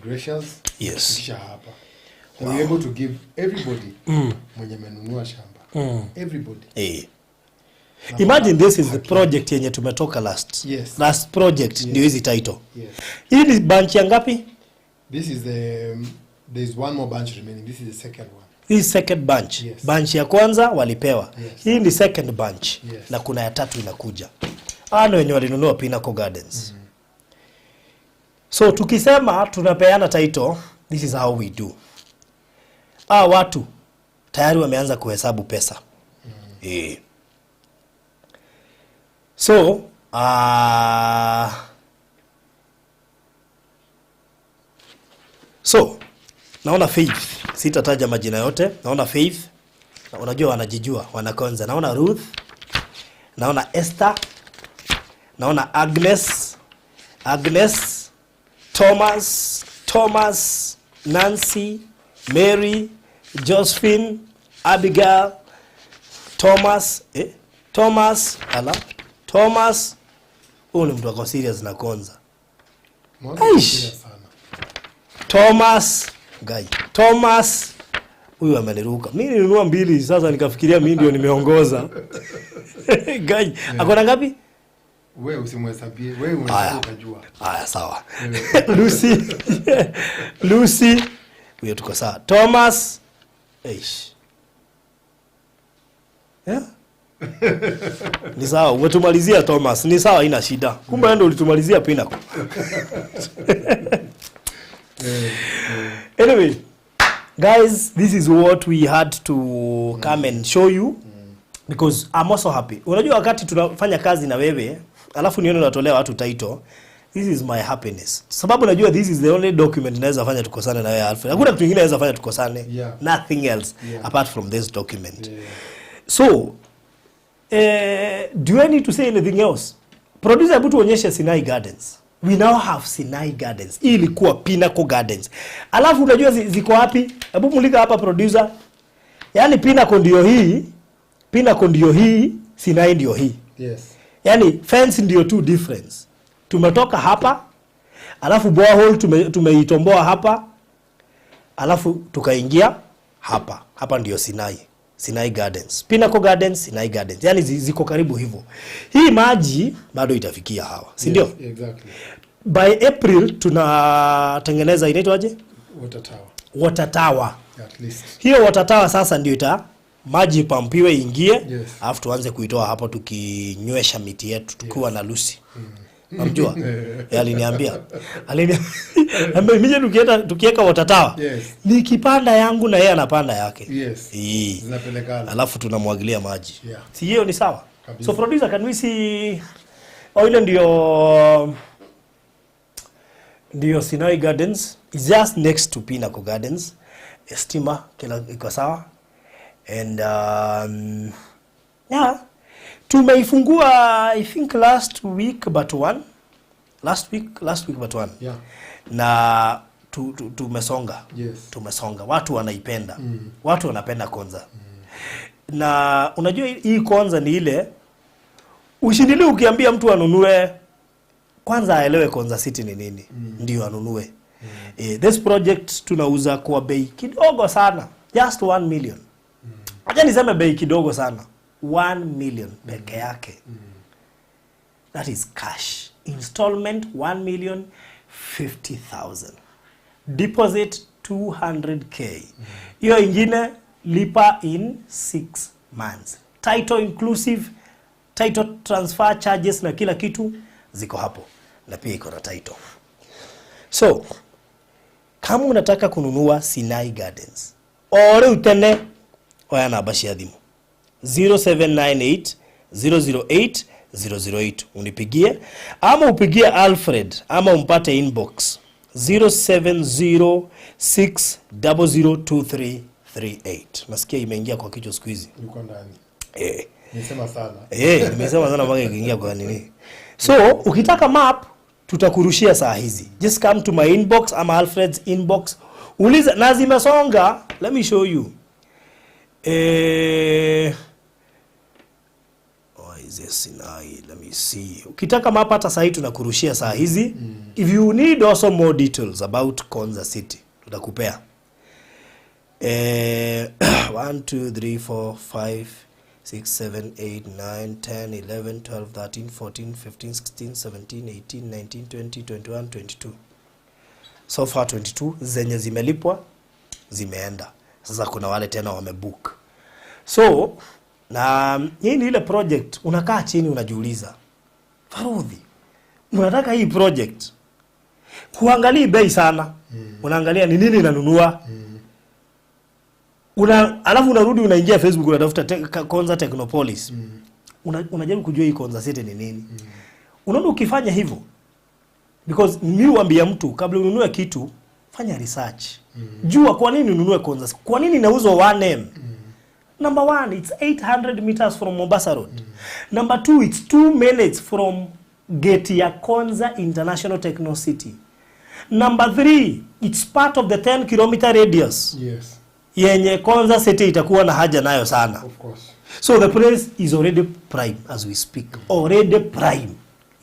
gracious. Kufikisha hapa. We were able to give everybody mwenye amenunua shamba. Everybody. Eh. Imagine this is the project yenye tumetoka last. Yes. Last project ndio hizi title. Yes. Hii ni bunch ya ngapi? This is the there's one more bunch remaining. This is the second one. Hii second bunch. Yes. Bunch ya kwanza walipewa. Yes. Hii ni second bunch. Yes. Na kuna ya tatu inakuja. Hawa ni wenye walinunua Pinnacle Gardens. So tukisema tunapeana title, this is how we do. Hawa watu tayari wameanza kuhesabu pesa. Eh. So, so naona Faith, sitataja majina yote, naona Faith, na unajua wanajijua, wanakonza. Naona Ruth, naona Esther, naona Agnes, Agnes, Thomas, Thomas, Nancy, Mary, Josephine, Abigail, Thomas, eh? Thomas, ala, Thomas. Huyu ni mtu ako serious na Konza. Mwanzo Aish. serious sana. Thomas Guy. Thomas huyu ameniruka. Mimi nilinunua mbili sasa nikafikiria mimi ndio nimeongoza. Guy, ako na ngapi? Wewe usimhesabie, wewe Aya. unaweza ukajua. Haya, sawa. Lucy. Lucy. Huyo tuko sawa. Thomas. Eish. Yeah? Ni sawa, umetumalizia Thomas. Ni sawa, haina shida. Kumbe wewe ndio ulitumalizia Pinnacle. Anyway, guys, this is what we had to come and show you because I'm also happy. Unajua wakati tunafanya kazi na wewe, alafu nione unatolea watu title, this is my happiness. Sababu najua this is the only document naweza fanya tukosane na wewe, Alfred. Hakuna kitu kingine naweza fanya tukosane. Nothing else apart from this document. So, do I need to say anything else? Producer, hebu tuonyeshe Sinai Gardens. We now have Sinai Gardens. Hii ilikuwa Pinnacle Gardens. Alafu unajua ziko wapi? Hebu mulika hapa, producer. Yaani Pinnacle ndio hii, Pinnacle ndio hii, Sinai ndio hii. Yaani fence ndio two difference. Tumetoka hapa, alafu borehole tumeitomboa hapa, alafu tukaingia hapa. Hapa ndio Sinai. Sinai Gardens. Pinnacle Gardens, Sinai Gardens. Yaani ziko karibu hivyo. Hii maji bado itafikia hawa, si ndio? Yes, exactly. By April tunatengeneza, inaitwaje? Water tower. Water tower. At least. Hiyo water tower sasa ndio ita maji pampiwe ingie, alafu tuanze kuitoa hapo tukinywesha miti yetu tukiwa na Lucy. Unamjua? Yeye aliniambia. Aliniambia mimi tukienda tukiweka water tower. Nikipanda yangu na yeye anapanda yake. Ii. Zinapelekana. Alafu tunamwagilia maji. Yeah. Si hiyo ni sawa? Kabisa. So producer, can we see? Oh, ile ndio Sinai Gardens. It's just next to Pinnacle Gardens. Stima kila iko sawa. And yeah, tumeifungua I think last week but one. Last week but one. Na tumesonga. Tumesonga, watu wanaipenda. Watu wanapenda Konza. Na unajua hii Konza ni ile ushindili ukiambia mtu anunue, kwanza aelewe Konza City ni nini, ndio anunue. This project tunauza kwa bei kidogo sana, just 1 million. Acha niseme bei kidogo sana, 1 million peke yake. That is cash. Installment 1 million 50,000. Deposit 200K. Hiyo ingine lipa in 6 months. Title inclusive, title transfer charges na kila kitu ziko hapo, na pia iko na title. So kama unataka kununua Sinai Gardens, o rĩu tene, oya namba cia thimũ 0798 008 008, unipigie ama upigie Alfred ama umpate inbox 0706002338. Nasikia imeingia kwa kichwa siku hizi. Yuko ndani. Eh. Nisema sana. Eh, nimesema sana mpaka ikiingia kwa nini. So, ukitaka map tutakurushia saa hizi. Just come to my inbox ama Alfred's inbox. Uliza na zimesonga. Let me show you. Oh, is this Sinai? Let me see. Ukitaka map hata saa hii tunakurushia saa hizi. If you need also more details about Konza City, tutakupea. 1 2 3 4 5 6 7 8 9 10 11 12 13 14 15 16 17 18 19 20 21 22. So far 22 zenye zimelipwa zimeenda. Sasa kuna wale tena wamebook. So na hii ni ile project unakaa chini unajiuliza, Farudhi, unataka hii project, huangalii bei sana, unaangalia ni nini inanunua. Alafu unarudi unaingia Facebook, unatafuta Konza Technopolis. Unajaribu kujua hii Konza City ni nini. Unaona ukifanya hivyo, because mi huambia mtu kabla ununue kitu, fanya research. Jua kwa nini ununue Konza City. Kwa nini inauzwa 1M? Number one, it's 800 meters from Mombasa Road. Number two, it's 2 minutes from gate ya Konza International Techno City. Number three, it's part of the 10 kilometer radius yenye Konza City itakuwa na haja nayo sana. Of course. So the place is already prime as we speak. Already prime.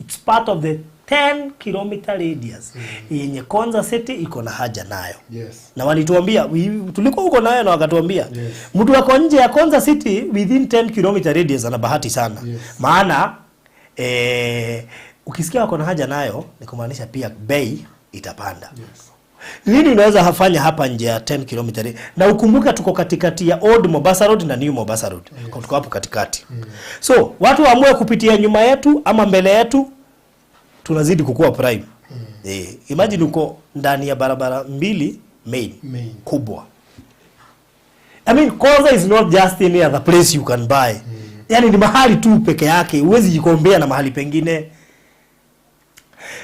It's part of the 10 kilometer radius yenye Konza City iko na haja nayo. Na walituambia, tulikuwa huko nayo na wakatuambia, mtu ako nje ya Konza City within 10 kilometer radius ana bahati sana. Maana ukisikia wako na haja nayo ni kumaanisha pia bei itapanda. Nini unaweza fanya hapa nje ya 10 km? Na ukumbuke tuko katikati ya Old Mombasa Road na New Mombasa Road. Tuko hapo katikati. So watu waamue kupitia nyuma yetu ama mbele yetu, tunazidi kukua prime. Imagine uko ndani ya barabara mbili main, Main. Kubwa. I mean, Konza is not just any other place you can buy. Yaani ni mahali tu peke yake, huwezi jikombea na mahali pengine.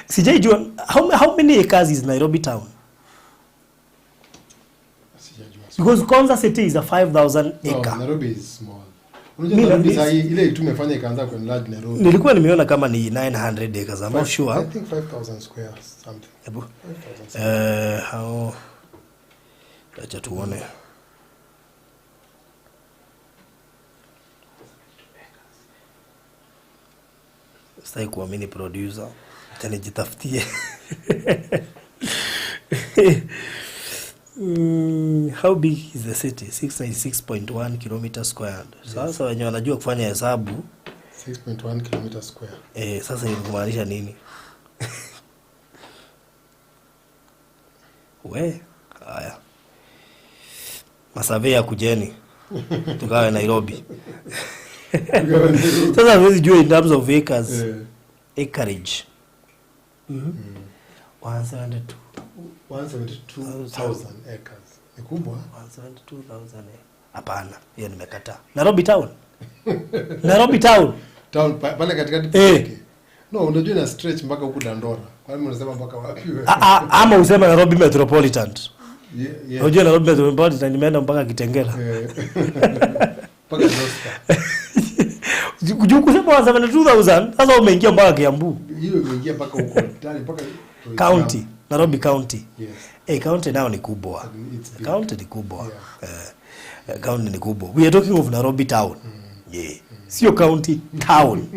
Sijaijua how many acres is Nairobi town? Sijajua. Because Konza City is a 5000 No, acre. Nairobi is small. Unajua Mimi Nairobi saa hii ile tumefanya ikaanza kuenlarge Nairobi. Nilikuwa nimeona kama ni 900 acres, I'm not sure. I think 5000 square something. Hebu. 5000 square. How, acha tuone. Sitaki kuamini producer. Acha nijitafutie. How big is the city? 696.1 kilometer squared. Sasa wenye wanajua kufanya hesabu, 6.1 kilometer square. Sasa ni kumaanisha nini? We, haya. Masurveyor kujeni. Tukawe Nairobi. Sasa huwezi jua in terms of acres. Acreage. 172. 172,000 acres. Ni kubwa. 172,000. Hapana, hiyo nimekataa. Nairobi town. Nairobi town. Town pale katikati peke yake. No, unajua ina stretch mpaka huku Dandora. Kwani unasema mpaka wapi wewe? Ama useme Nairobi Metropolitan. Yeah. Unajua Nairobi Metropolitan imeenda mpaka Kitengela. Mpaka Joska. Juu kusema 172,000 sasa umeingia mpaka Kiambu Hiyo imeingia mpaka huko ndani mpaka County, Nairobi County. Yes. Eh, county nayo ni kubwa. It's big. County ni kubwa. County ni kubwa. We are talking of Nairobi town. Yeah. Sio county, town.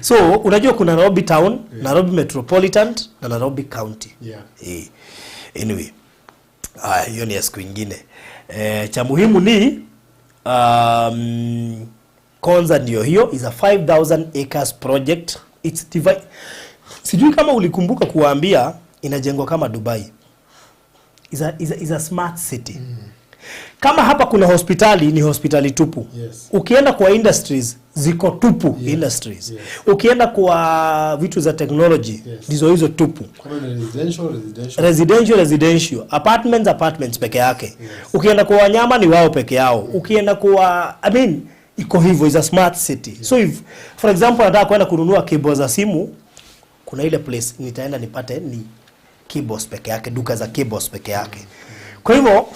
So, unajua kuna Nairobi town, Nairobi metropolitan na Nairobi County. Yeah. Eh. Anyway. Haya, hiyo ni ya siku ingine. Cha muhimu ni Konza ndio hiyo, is a 5000 acres project. It's divide. Sijui kama ulikumbuka kuwaambia inajengwa kama Dubai. Is a smart city. Kama hapa kuna hospitali ni hospitali tupu. Yes. Ukienda kwa industries ziko tupu industries. Ukienda kwa vitu za technology ndizo hizo tupu. Kama ni residential, residential. Residential, residential, apartments, apartments peke yake. Ukienda kwa wanyama ni wao peke yao. Ukienda kwa, I mean, iko hivyo, is a smart city. So if, for example, nataka kwenda kununua cable za simu, kuna ile place nitaenda nipate ni cables peke yake, duka za cables peke yake. Kwa hivyo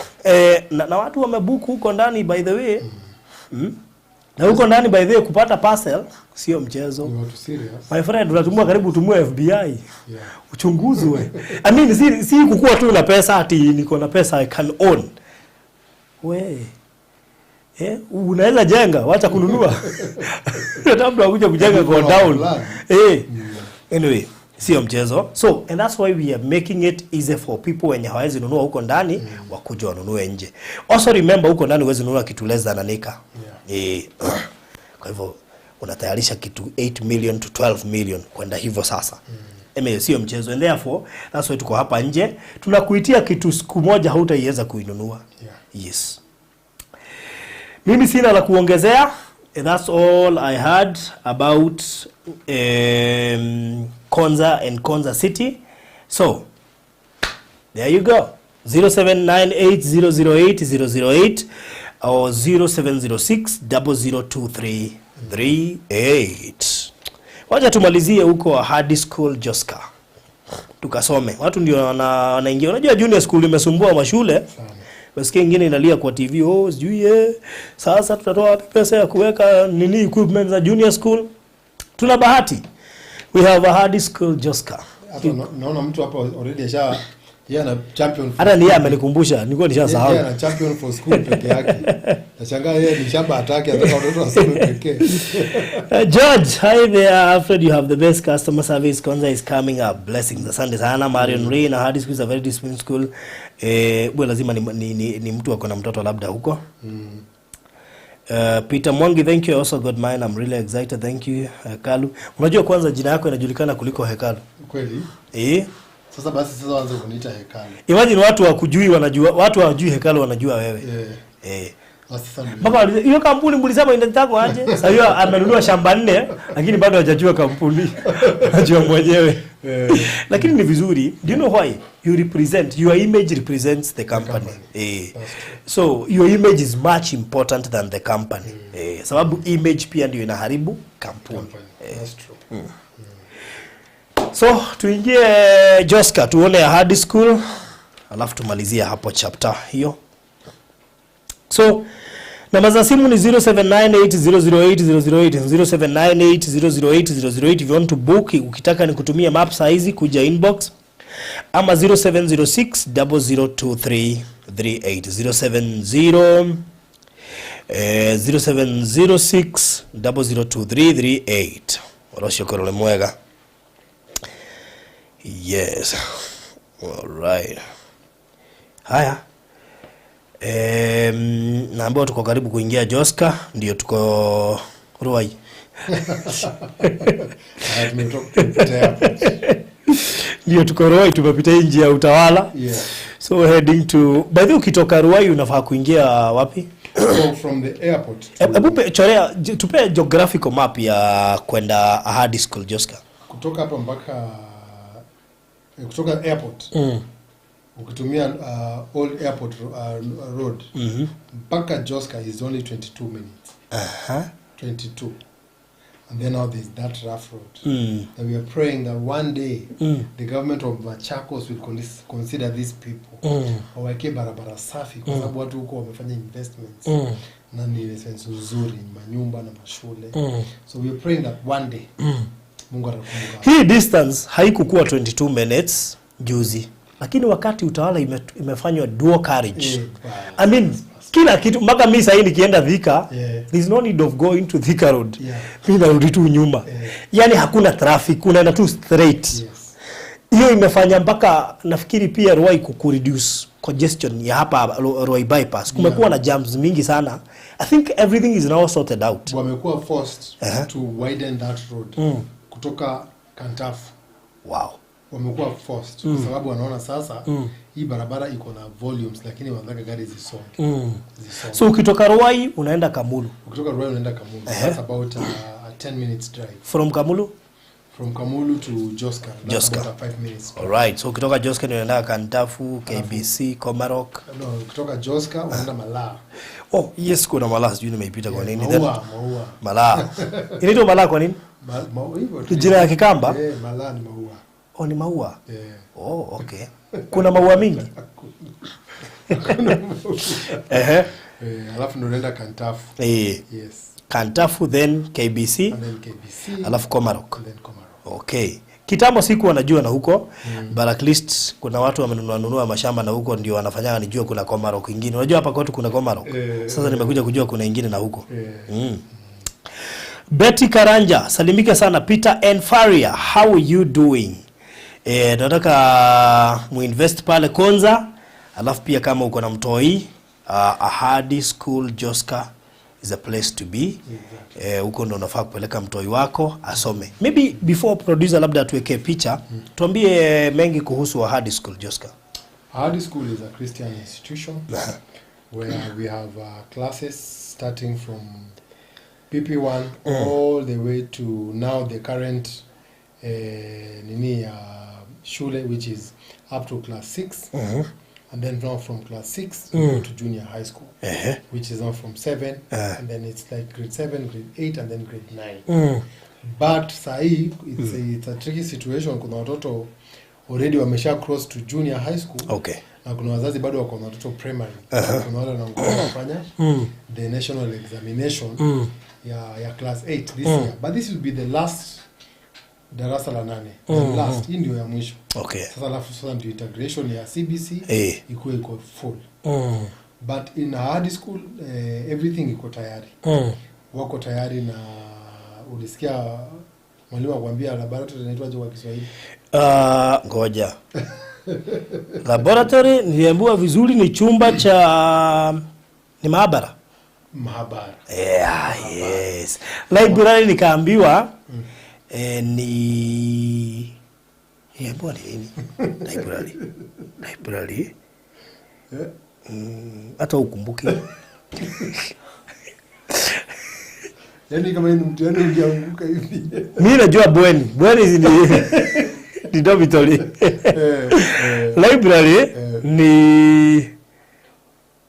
na watu wamebook huko ndani, by the way. Na huko ndani, by the way, kupata parcel sio mchezo. Ni watu serious. My friend, unatumua karibu utumue FBI. Uchunguzwe. I mean, si kukua tu na pesa ati niko na pesa I can own. We. Unaweza jenga, wacha kununua. Labda akuja kujenga go down. Plan. Anyway, sio mchezo. So, and that's why we are making it easy for people wenye hawawezi nunua huko ndani wakuja wanunue nje. Also remember, huko ndani huwezi nunua kitu less than an acre. Kwa hivyo unatayarisha kitu 8 million to 12 million kwenda hivyo sasa. Sio mchezo, and therefore that's why tuko hapa nje tunakuitia kitu siku moja hautaiweza kuinunua. Yes. Mimi sina la kuongezea. That's all I had about Konza and Konza City. So there you go. 0798008008 or 0706 002338. Wacha tumalizie huko Ahadi School Joska. Tukasome. Watu ndio wanaingia. Unajua junior school imesumbua mashule. Nasikia ingine inalia kwa TV, "Oh, sijui sasa tutatoa wapi pesa ya kuweka nini, equipment za junior school?" Tuna bahati. We have Ahadi School Joska. Hata naona mtu hapa already asha, yeye ana champion for Hata ni yeye amenikumbusha, nilikuwa nishasahau. Yeye ana champion for school peke yake. Nashangaa yeye ni shamba hataki, anataka watoto wasome pekee. George, hi there, Alfred. You have the best customer service. Konza is coming up. Blessings. Asante sana. Marion Ray na Ahadi School is a very disciplined school. Bwe lazima ni mtu ako na mtoto labda huko. Peter Mwangi, thank you. I also got mine. I'm really excited. Thank you. Hekalu. Unajua kwanza jina yako inajulikana kuliko hekalu. Kweli? Eh? Sasa basi sasa waanze kuniita hekalu. Imagine watu wakujui wanajua, watu hawajui hekalu wanajua wewe. Eh. Basi sasa ndio. Mpaka waulize, "Hiyo kampuni mlisema inaitwa aje?" Sasa hiyo amenunua shamba nne lakini bado hajajua kampuni. Anajua mwenyewe. Lakini ni vizuri. Do you know why? You represent, your image represents the company. Company. That's true. So your image is much important than the company. Sababu image pia ndio inaharibu kampuni. Company. That's true. So tuingie Joska tuone Ahadi School alafu tumalizie hapo chapter hiyo. So namba za simu ni 0798008008, 0798008008 if you want to book, ukitaka ni kutumia map size kuja inbox, ama 0706 002338, 070 0706 002338. Orocio mwega. Yes. All right. Haya. Naambiwa tuko karibu kuingia Joska, ndio tuko Ruai. Haya, tumetoka hapo. Ndio tuko Ruai, tumepita hii njia ya Utawala. So heading to, by the way, ukitoka Ruai unafaa kuingia wapi? So from the airport to, Hebu chorea, tupe geographical map ya kwenda Ahadi School Joska. Kutoka hapa mpaka kutoka airport ukitumia Old Airport Road mpaka Joska is only 22 minutes. 22. And then now there's that rough road. That we are praying that one day the government of Machakos will consider these people. Waweke barabara safi kwa sababu watu huko wamefanya investments. Na ni investments nzuri, manyumba na mashule. So we are praying that one day Mungu atakumbuka. Hii distance haikukuwa 22 minutes juzi, lakini wakati Utawala imefanywa dual carriage. I mean, kila kitu mpaka mi sahii nikienda Thika, there's no need of going to Thika Road. Mi narudi tu nyuma. Yani hakuna traffic, unaenda tu straight. Hiyo imefanya mpaka nafikiri pia Ruai kureduce congestion ya hapa Ruai bypass. Kumekuwa na jams mingi sana. I think everything is now sorted out. Wamekuwa forced to widen that road kutoka Kantafu. Wamekuwa forced kwa sababu wanaona sasa hii barabara iko na volumes, lakini wanataka gari zisonge. Zisonge. So ukitoka Ruai unaenda Kamulu. Ukitoka Ruai unaenda Kamulu. That's about a 10 minutes drive. From Kamulu? From Kamulu to Joska. That's Joska. about a 5 minutes drive. Alright. So ukitoka Joska unaenda Kantafu, KBC, Komarok. No, ukitoka Joska unaenda Malaa. Oh, yes, kuna Malaa, sijui nimeipita kwa nini. Then Maua, maua. Malaa. Inaitwa Malaa kwa nini? Hivyo tu. Ni jina ya Kikamba? Eh, Malaa ni maua. Oh, ni maua. Eh. Oh, okay. Kuna maua mingi? Ehe. Eh, alafu ndo unaenda Kantafu. Eh. Yes. Kantafu, then KBC, And then KBC. alafu Komarok. And then Komarok. Okay. Kitambo siku wanajua na huko, but at least kuna watu wamenunua nunua mashamba na huko ndio wanafanyanga nijue kuna Komarok ingine. Unajua hapa kwetu kuna Komarok. Sasa nimekuja kujua kuna ingine na huko. Betty Karanja, salimike sana. Peter N. Faria, how are you doing? Nataka muinvest pale Konza, alafu pia kama uko na mtoi, Ahadi School Joska is a place to be. Huko ndo unafaa kupeleka mtoi wako asome. Maybe before producer labda tuwekee picha, tuambie mengi kuhusu Ahadi School Joska. Ahadi School is a Christian institution where we have classes starting from PP1 all the way to now the current nini shule, which is up to class 6. And then now from class 6 we go to junior high school, which is now from 7, and then it's like grade 7, grade 8, and then grade 9. But sahi it's a tricky situation. Kuna watoto already wamesha cross to junior high school. Na kuna wazazi bado wako na watoto primary. Kuna wale wanaongoja kufanya the national examination ya class 8 this year. But this will be the last darasa la 8. The last, hii ndio ya mwisho. Sasa alafu sasa ndio integration ya CBC ikuwe iko full. But in Ahadi School, everything iko tayari. Wako tayari. Na ulisikia mwalimu akwambia laboratory inaitwaje kwa Kiswahili? Ngoja. Laboratory niliambiwa vizuri ni chumba cha, ni maabara. Maabara. Yeah, yes. Library nikaambiwa ni, niliambiwa ni nini? Library. Library. Hata ukumbuki. Yaani kama ni mtihani ungeanguka hivi. Mimi najua bweni. Bweni ni dormitory. Library ni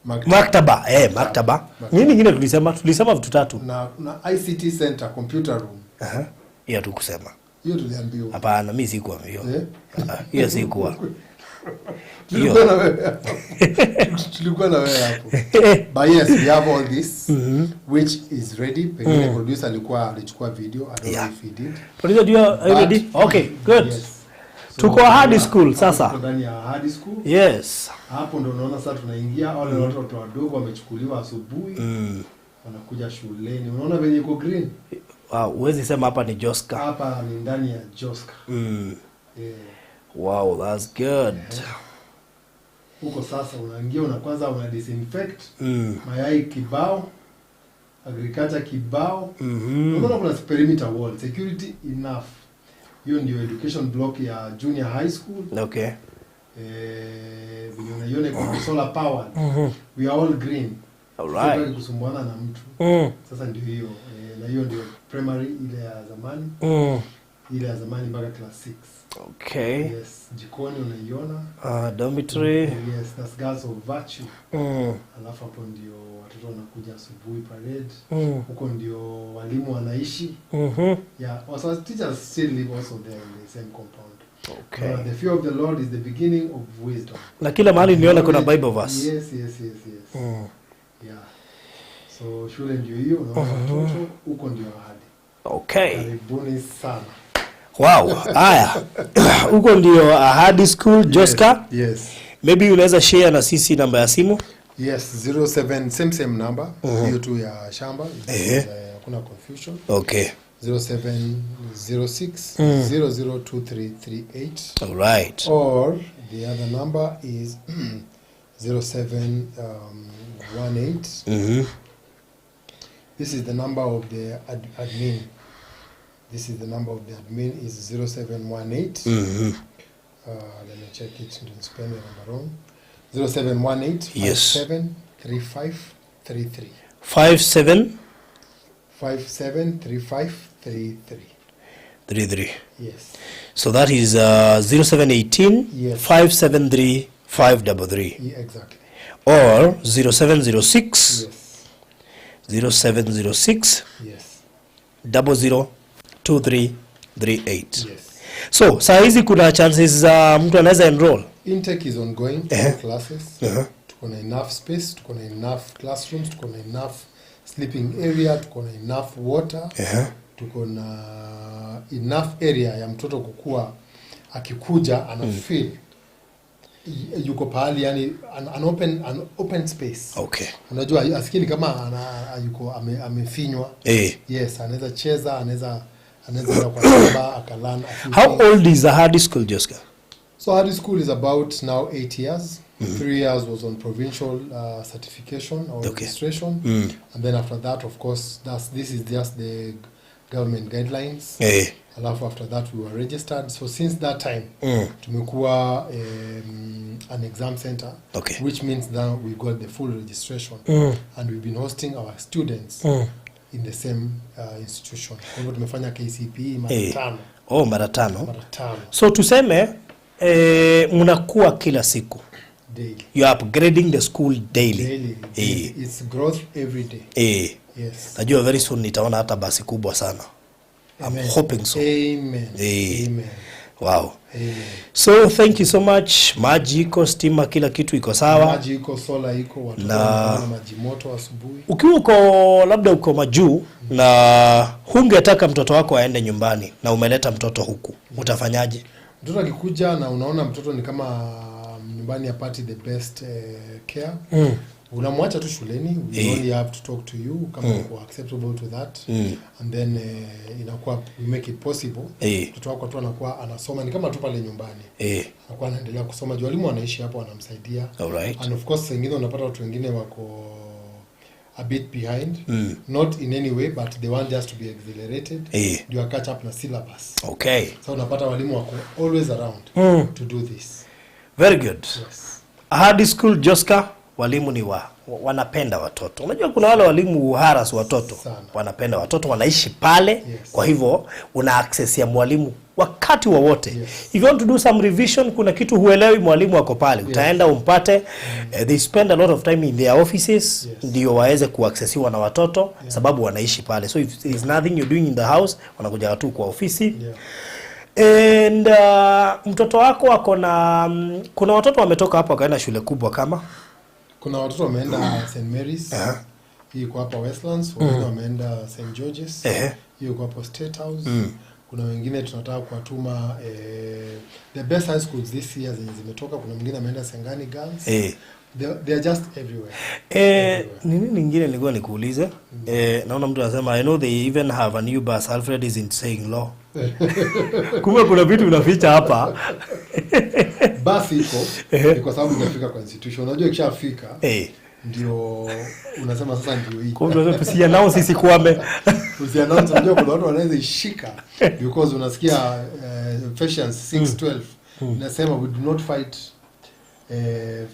Maktaba. Maktaba. Maktaba. Maktaba. Nini nyingine tulisema? Tulisema vitu tatu. Na ICT center, computer room. Aha. Hiyo tukusema. Hiyo tuliambiwa. Hapana, mimi sikuwa hiyo. Eh? Hiyo sikuwa. Tulikuwa na wewe hapo. Tulikuwa na wewe hapo. But yes, we have all this which is ready. Pengine producer alikuwa alichukua video, I don't know if he did. Producer, do you are you ready? Okay, good. Yes. So, Tuko Ahadi School sasa. Tuko ndani ya Ahadi School. Yes. Hapo ndo unaona sasa tunaingia, wale watoto wadogo wamechukuliwa asubuhi. Wanakuja shuleni. Unaona venye iko green? Wow, huwezi sema hapa ni Joska. Hapa ni ndani ya Joska. Yeah. Wow, that's good. Huko sasa unaingia, una kwanza una disinfect mayai kibao, agriculture kibao. Unaona kuna perimeter wall, security enough. Hiyo ndio education block ya junior high school. Vile unaiona iko solar powered. We are all green. Sitaki kusumbuana na mtu. Sasa ndio hiyo, na hiyo ndio primary ile ya zamani. Ile ya zamani mpaka class 6. Okay. Yes, jikoni unaiona. Dormitory. Yes, that's Girls of Virtue. Alafu hapo ndio watoto wanakuja asubuhi parade. Huko ndio walimu wanaishi. Yeah, also teachers still live also there in the same compound. Okay. The fear of the Lord is the beginning of wisdom. Na kila mahali niona kuna Bible verse. Yes. Yeah. So shule ndio hiyo, unaona watoto huko ndio Ahadi. Okay. Karibuni sana. Wow. Haya. Huko ndio Ahadi School, Joska. Yes. Maybe unaweza share na sisi namba ya simu. Yes, 07 same number. Hiyo tu ya shamba. Hakuna confusion. Okay. 0706 002338. All right. Or the other number is 0718. This is the number of the admin. This is the number of the admin is 0718. Let me check it. Don't spell the number wrong. 0718 573533. 57 573533. 33. Yes. So that is 0718 Yes. 573 533 Yeah, exactly. or 0706 Yes. 0706 Yes. 002338. Yes. So saa hizi kuna chances za mtu anaweza enroll. Intake is ongoing classes. Tuko na enough space, tuko na enough classrooms, tuko na enough sleeping area, tuko na enough water, tuko na enough area ya mtoto kukua, akikuja ana feel yuko pahali, yani an open space. Unajua asikii ni kama yuko amefinywa. Yes, anaweza cheza, anaweza enda kwa shamba akalearn a few How things. old is Ahadi School, Joska? So Ahadi School is about now 8 years. 3 years was on provincial certification or registration, and then after that, of course, this is just the government guidelines. Alafu after that we were registered. So since that time, tumekuwa an exam center, which means now we got the full registration, and we've been hosting our students in the same institution. Kwa hivyo tumefanya KCPE mara tano. Oh, mara tano. Mara tano. So tuseme mnakuwa kila siku. Daily. You are upgrading the school daily. Daily. It's growth every day. Yes. Najua very soon nitaona hata basi kubwa sana. I'm Amen. hoping so. Amen. Amen. Wow. Amen. So thank you so much. Maji iko, stima, kila kitu iko sawa. Maji iko, sola iko, watoto wanakunywa maji moto asubuhi. Ukiwa uko labda uko majuu na hungetaka mtoto wako aende nyumbani na umeleta mtoto huku, utafanyaje? Mtoto akikuja na unaona mtoto ni kama nyumbani apati the best care, unamwacha tu shuleni. We only have to talk to you kama uko acceptable to that, and then inakuwa we make it possible. Mtoto wako tu anakuwa anasoma ni kama tu pale nyumbani, anakuwa anaendelea kusoma juu walimu wanaishi hapo, wanamsaidia. And of course wengine unapata watu wengine wako a bit behind, not in any way, but they want just to be accelerated ndio catch up na syllabus. So unapata walimu wako always around to do this. Very good. Yes. Ahadi School, Joska, walimu ni wanapenda watoto. Unajua kuna wale walimu harass watoto. Sana. Wanapenda watoto, wanaishi pale. Kwa hivyo una access ya mwalimu wakati wowote. If you want to do some revision, kuna kitu huelewi, mwalimu ako pale. Utaenda umpate. They spend a lot of time in their offices ndio waweze kuaccessiwa na watoto, sababu wanaishi pale. So if there is nothing you're doing in the house, wanakuja tu kwa ofisi. And mtoto wako ako na kuna watoto wametoka hapo wakaenda shule kubwa kama Kuna watoto wameenda St Mary's, hii iko hapa Westlands, wengine wameenda St George's, hiyo iko hapo State House. Kuna wengine tunataka kuwatuma the best high schools this year zenye zimetoka. Kuna mwingine ameenda Sengani Girls. They are just everywhere. Nini ningine nilikuwa nikuulize? Naona mtu anasema, "I know they even have a new bus. Alfred isn't saying law." Kumbe kuna vitu unaficha hapa. Basi iko, ni kwa sababu ijafika kwa institution. Unajua ikishafika ndio unasema sasa ndio hii. Kumbe tusiannounce isikwame. Usiannounce, unajua kuna watu wanaweza ishika, because unasikia Ephesians 6:12 inasema we do not fight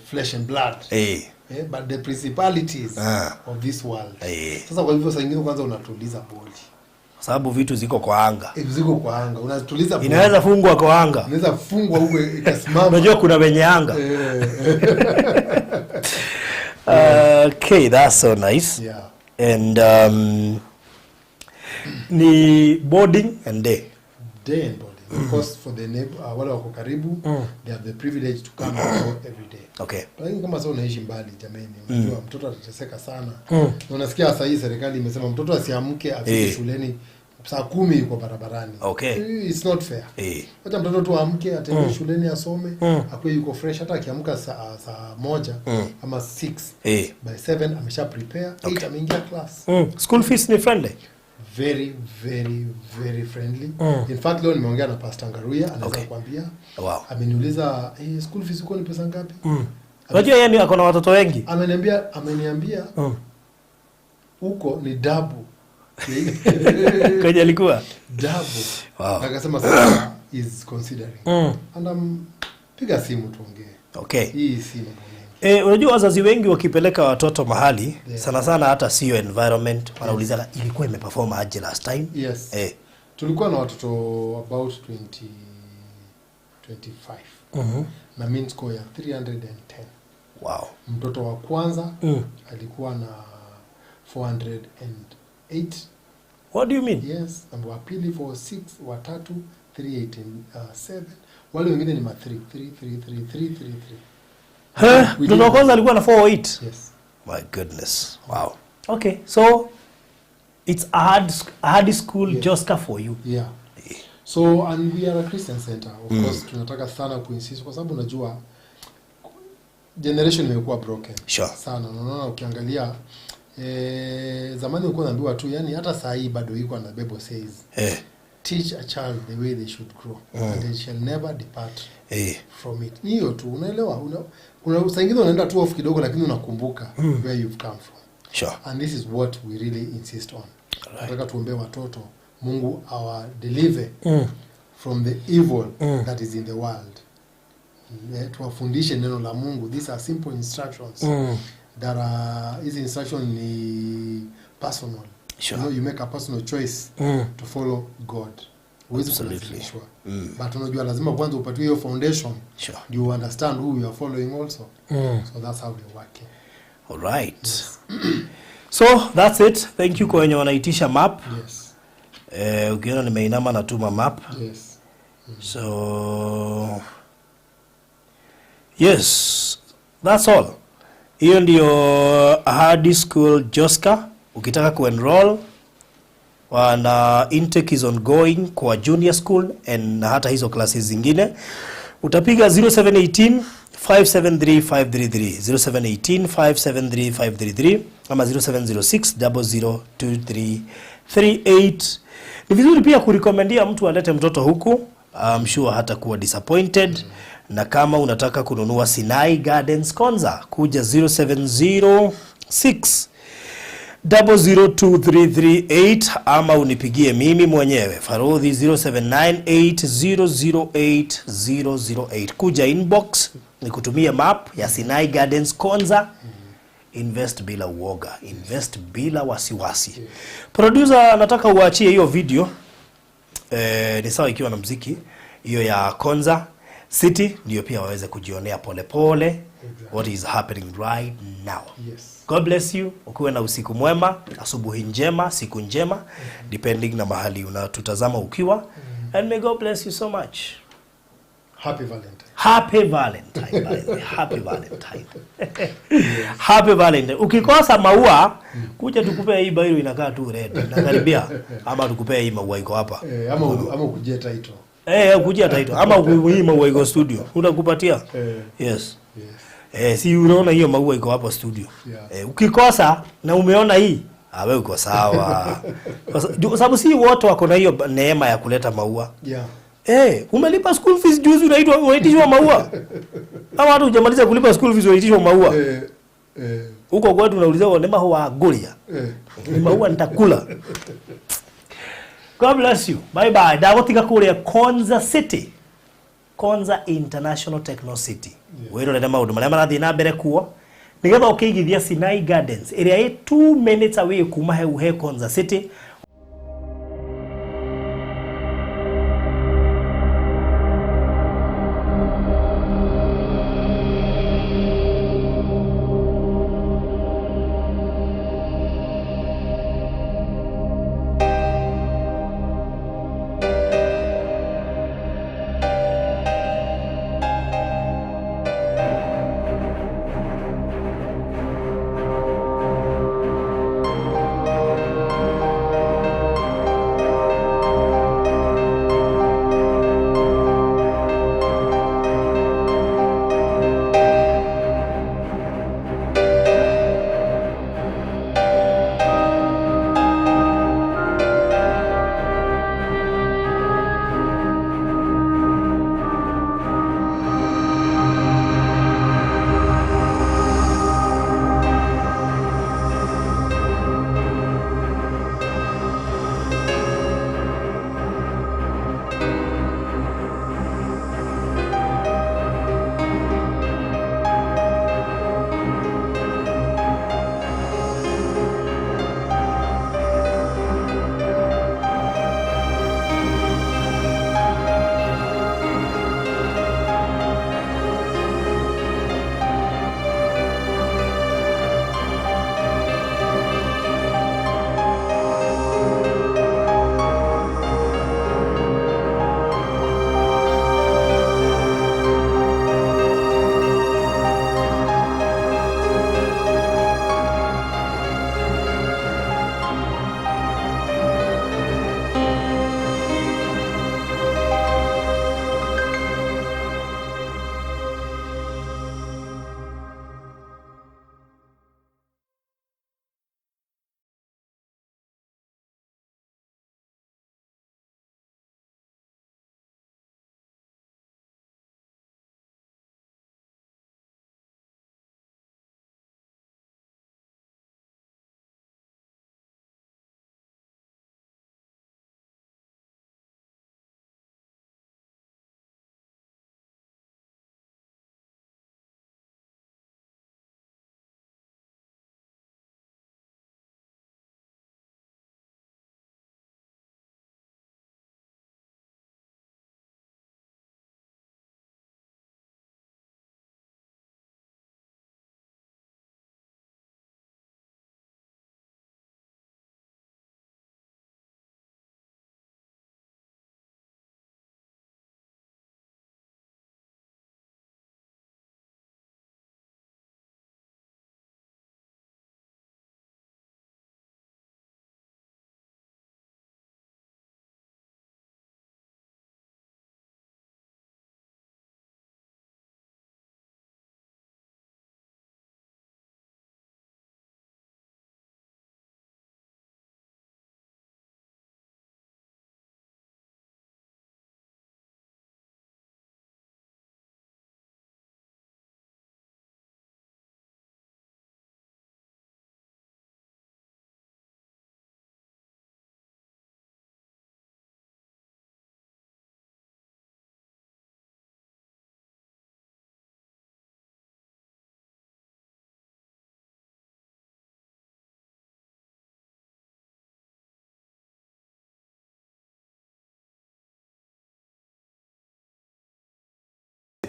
flesh and blood, but the principalities of this world. Sasa kwa hivyo saa ingine kwanza unatuliza boli. Sababu vitu ziko kwa anga. Eh, ziko kwa anga, unatuliza bomu. Inaweza fungwa kwa anga. Inaweza fungwa huko ikasimama. Unajua kuna wenye anga. Okay, that's so nice. And ni boarding and day. Day and boarding. Of course for the neighbor, wale wako karibu, they have the privilege to come and go every day. Lakini kama sasa unaishi mbali jameni, unajua mtoto atateseka sana. Na unasikia sasa hii serikali imesema mtoto asiamke afike shuleni saa 10 yuko barabarani. It's not fair. Wacha mtoto tu amke atembee shuleni asome, akuwe yuko fresh. Hata akiamka saa 1 ama 6, by 7 amesha prepare, 8 ameingia class. School fees ni friendly. Very, very, very friendly. In fact, leo nimeongea na Pastor Ngaruya, anaweza kuambia. Ameniuliza, "School fees uko ni pesa ngapi?" Unajua yeye ako na watoto wengi. Ameniambia huko ni double. Kwenye alikuwa. Double. Akasema sasa is considering. And piga simu tuongee. Hii si mambo mengi. Unajua wazazi wengi wakipeleka watoto mahali, sana sana hata sio environment, wanauliza ilikuwa imeperform aje last time. Yes. Tulikuwa na watoto about 20 25 na mean score ya 310. Mtoto wa kwanza alikuwa na 408. What do you mean? Yes, na wa pili 46, wa tatu 387. Wale wengine ni ma 3 3 3 3 3 3 3. Huh? Mtoto wa kwanza alikuwa na 408. Yes. My goodness. Wow. Okay, so it's a hard school, Joska, for you. Yeah. So, and we are a Christian center. Of course tunataka sana kuinsist kwa sababu unajua generation imekuwa broken. Sana. Na unaona ukiangalia, zamani ulikuwa unaambiwa tu, yani hata saa hii bado iko na Bible says, "Teach a child the way they should grow and they shall never depart from it." Ni hiyo tu, unaelewa? Una saa ingine unaenda tu off kidogo lakini unakumbuka where you've come from. And this is what we really insist on. Nataka tuombee watoto, Mungu awa deliver from the evil that is in the world. Tuwafundishe neno la Mungu. These are simple instructions that are, hizi instruction ni personal. You make a personal choice to follow God. Huwezi kulazimishwa. But unajua lazima kwanza upatiwe hiyo foundation. You understand who you are following also. So that's how we're working. All right. So that's it. Thank you kwa wenye wanaitisha map. Ukiona nimeinama natuma map. So yes, that's all. Hiyo ndio Ahadi School Joska. Ukitaka kuenroll, wana intake is ongoing kwa junior school and na hata hizo classes zingine. Utapiga 0718 573 533, 0718 573 533 ama 0706 002338. Ni vizuri pia kurecommendia mtu alete mtoto huku. I'm sure hata kuwa disappointed. Na kama unataka kununua Sinai Gardens Konza, kuja 0706 002338 ama unipigie mimi mwenyewe Farodhi 0798008008. Kuja inbox nikutumie map ya Sinai Gardens Konza. Invest bila uoga, invest bila wasiwasi. Producer, nataka uachie hiyo video, ni sawa ikiwa na mziki hiyo ya Konza City, ndio pia waweze kujionea polepole what is happening right now. God bless you. Ukuwe na usiku mwema, asubuhi njema, siku njema, depending na mahali unatutazama ukiwa. And may God bless you so much. Happy Valentine. Happy Valentine, by the way. Happy Valentine. Happy Valentine. Ukikosa maua, kuja tukupee hii biro inakaa tu red. Inakaribia. Ama tukupee hii maua iko hapa. Eh, ama ukujie title. Eh, kujia title. Ama hii maua iko studio. Utakupatia? Eh. Yes. Yes. Eh, si unaona hiyo maua iko hapo studio. Eh, ukikosa na umeona hii, ah, wewe uko sawa. Kwa sababu si wote wako na hiyo neema ya kuleta maua. Eh, umelipa school fees juzi, unaitishwa maua. Ama hata hujamaliza kulipa school fees unaitishwa maua. Huko kwetu unauliza ni maua gulia. Ni maua nitakula. God bless you. Bye bye. Ndagũtiga kũrĩa Konza City. Konza International Techno City. Wĩrorere maũndũ marĩa marathiĩ na mbere kuo nĩgetha ũkĩigithia Sinai Gardens ĩrĩa ĩ 2 minutes away kuma heu he Konza City.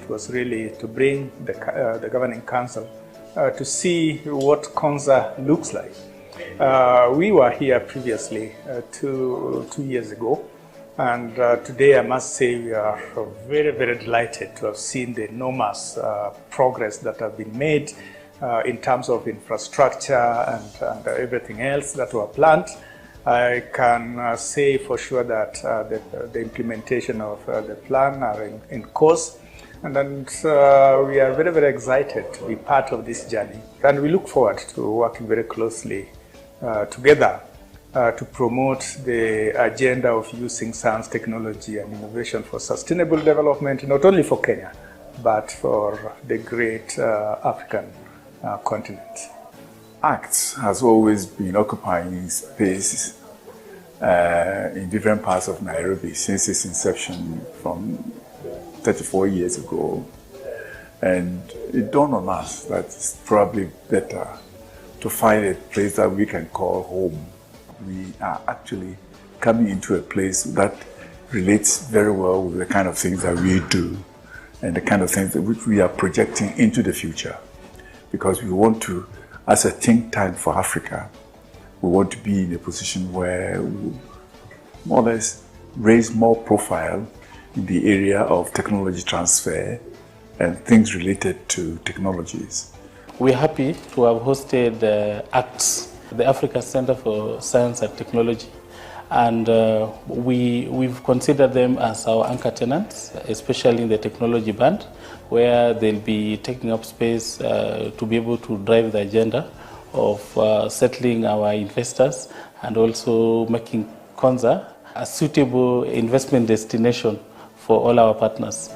visit was really to bring the Governing Council to see what Konza looks like. We were here previously 2 years ago, and today I must say we are very, very delighted to have seen the enormous progress that have been made in terms of infrastructure and everything else that were planned. I can say for sure that the implementation of the plan are in course. And then we are very, very excited to be part of this journey. And we look forward to working very closely together to promote the agenda of using science, technology, and innovation for sustainable development, not only for Kenya, but for the great African continent. ACTS has always been occupying space in different parts of Nairobi since its inception from 34 years ago. And it dawned on us that it's probably better to find a place that we can call home. We are actually coming into a place that relates very well with the kind of things that we do and the kind of things that which we are projecting into the future. Because we want to, as a think tank for Africa, we want to be in a position where we more or less raise more profile in the area of technology transfer and things related to technologies. We're happy to have hosted ACTS, the Africa Center for Science and Technology, and we've considered them as our anchor tenants, especially in the technology band, where they'll be taking up space to be able to drive the agenda of settling our investors and also making Konza a suitable investment destination for all our partners.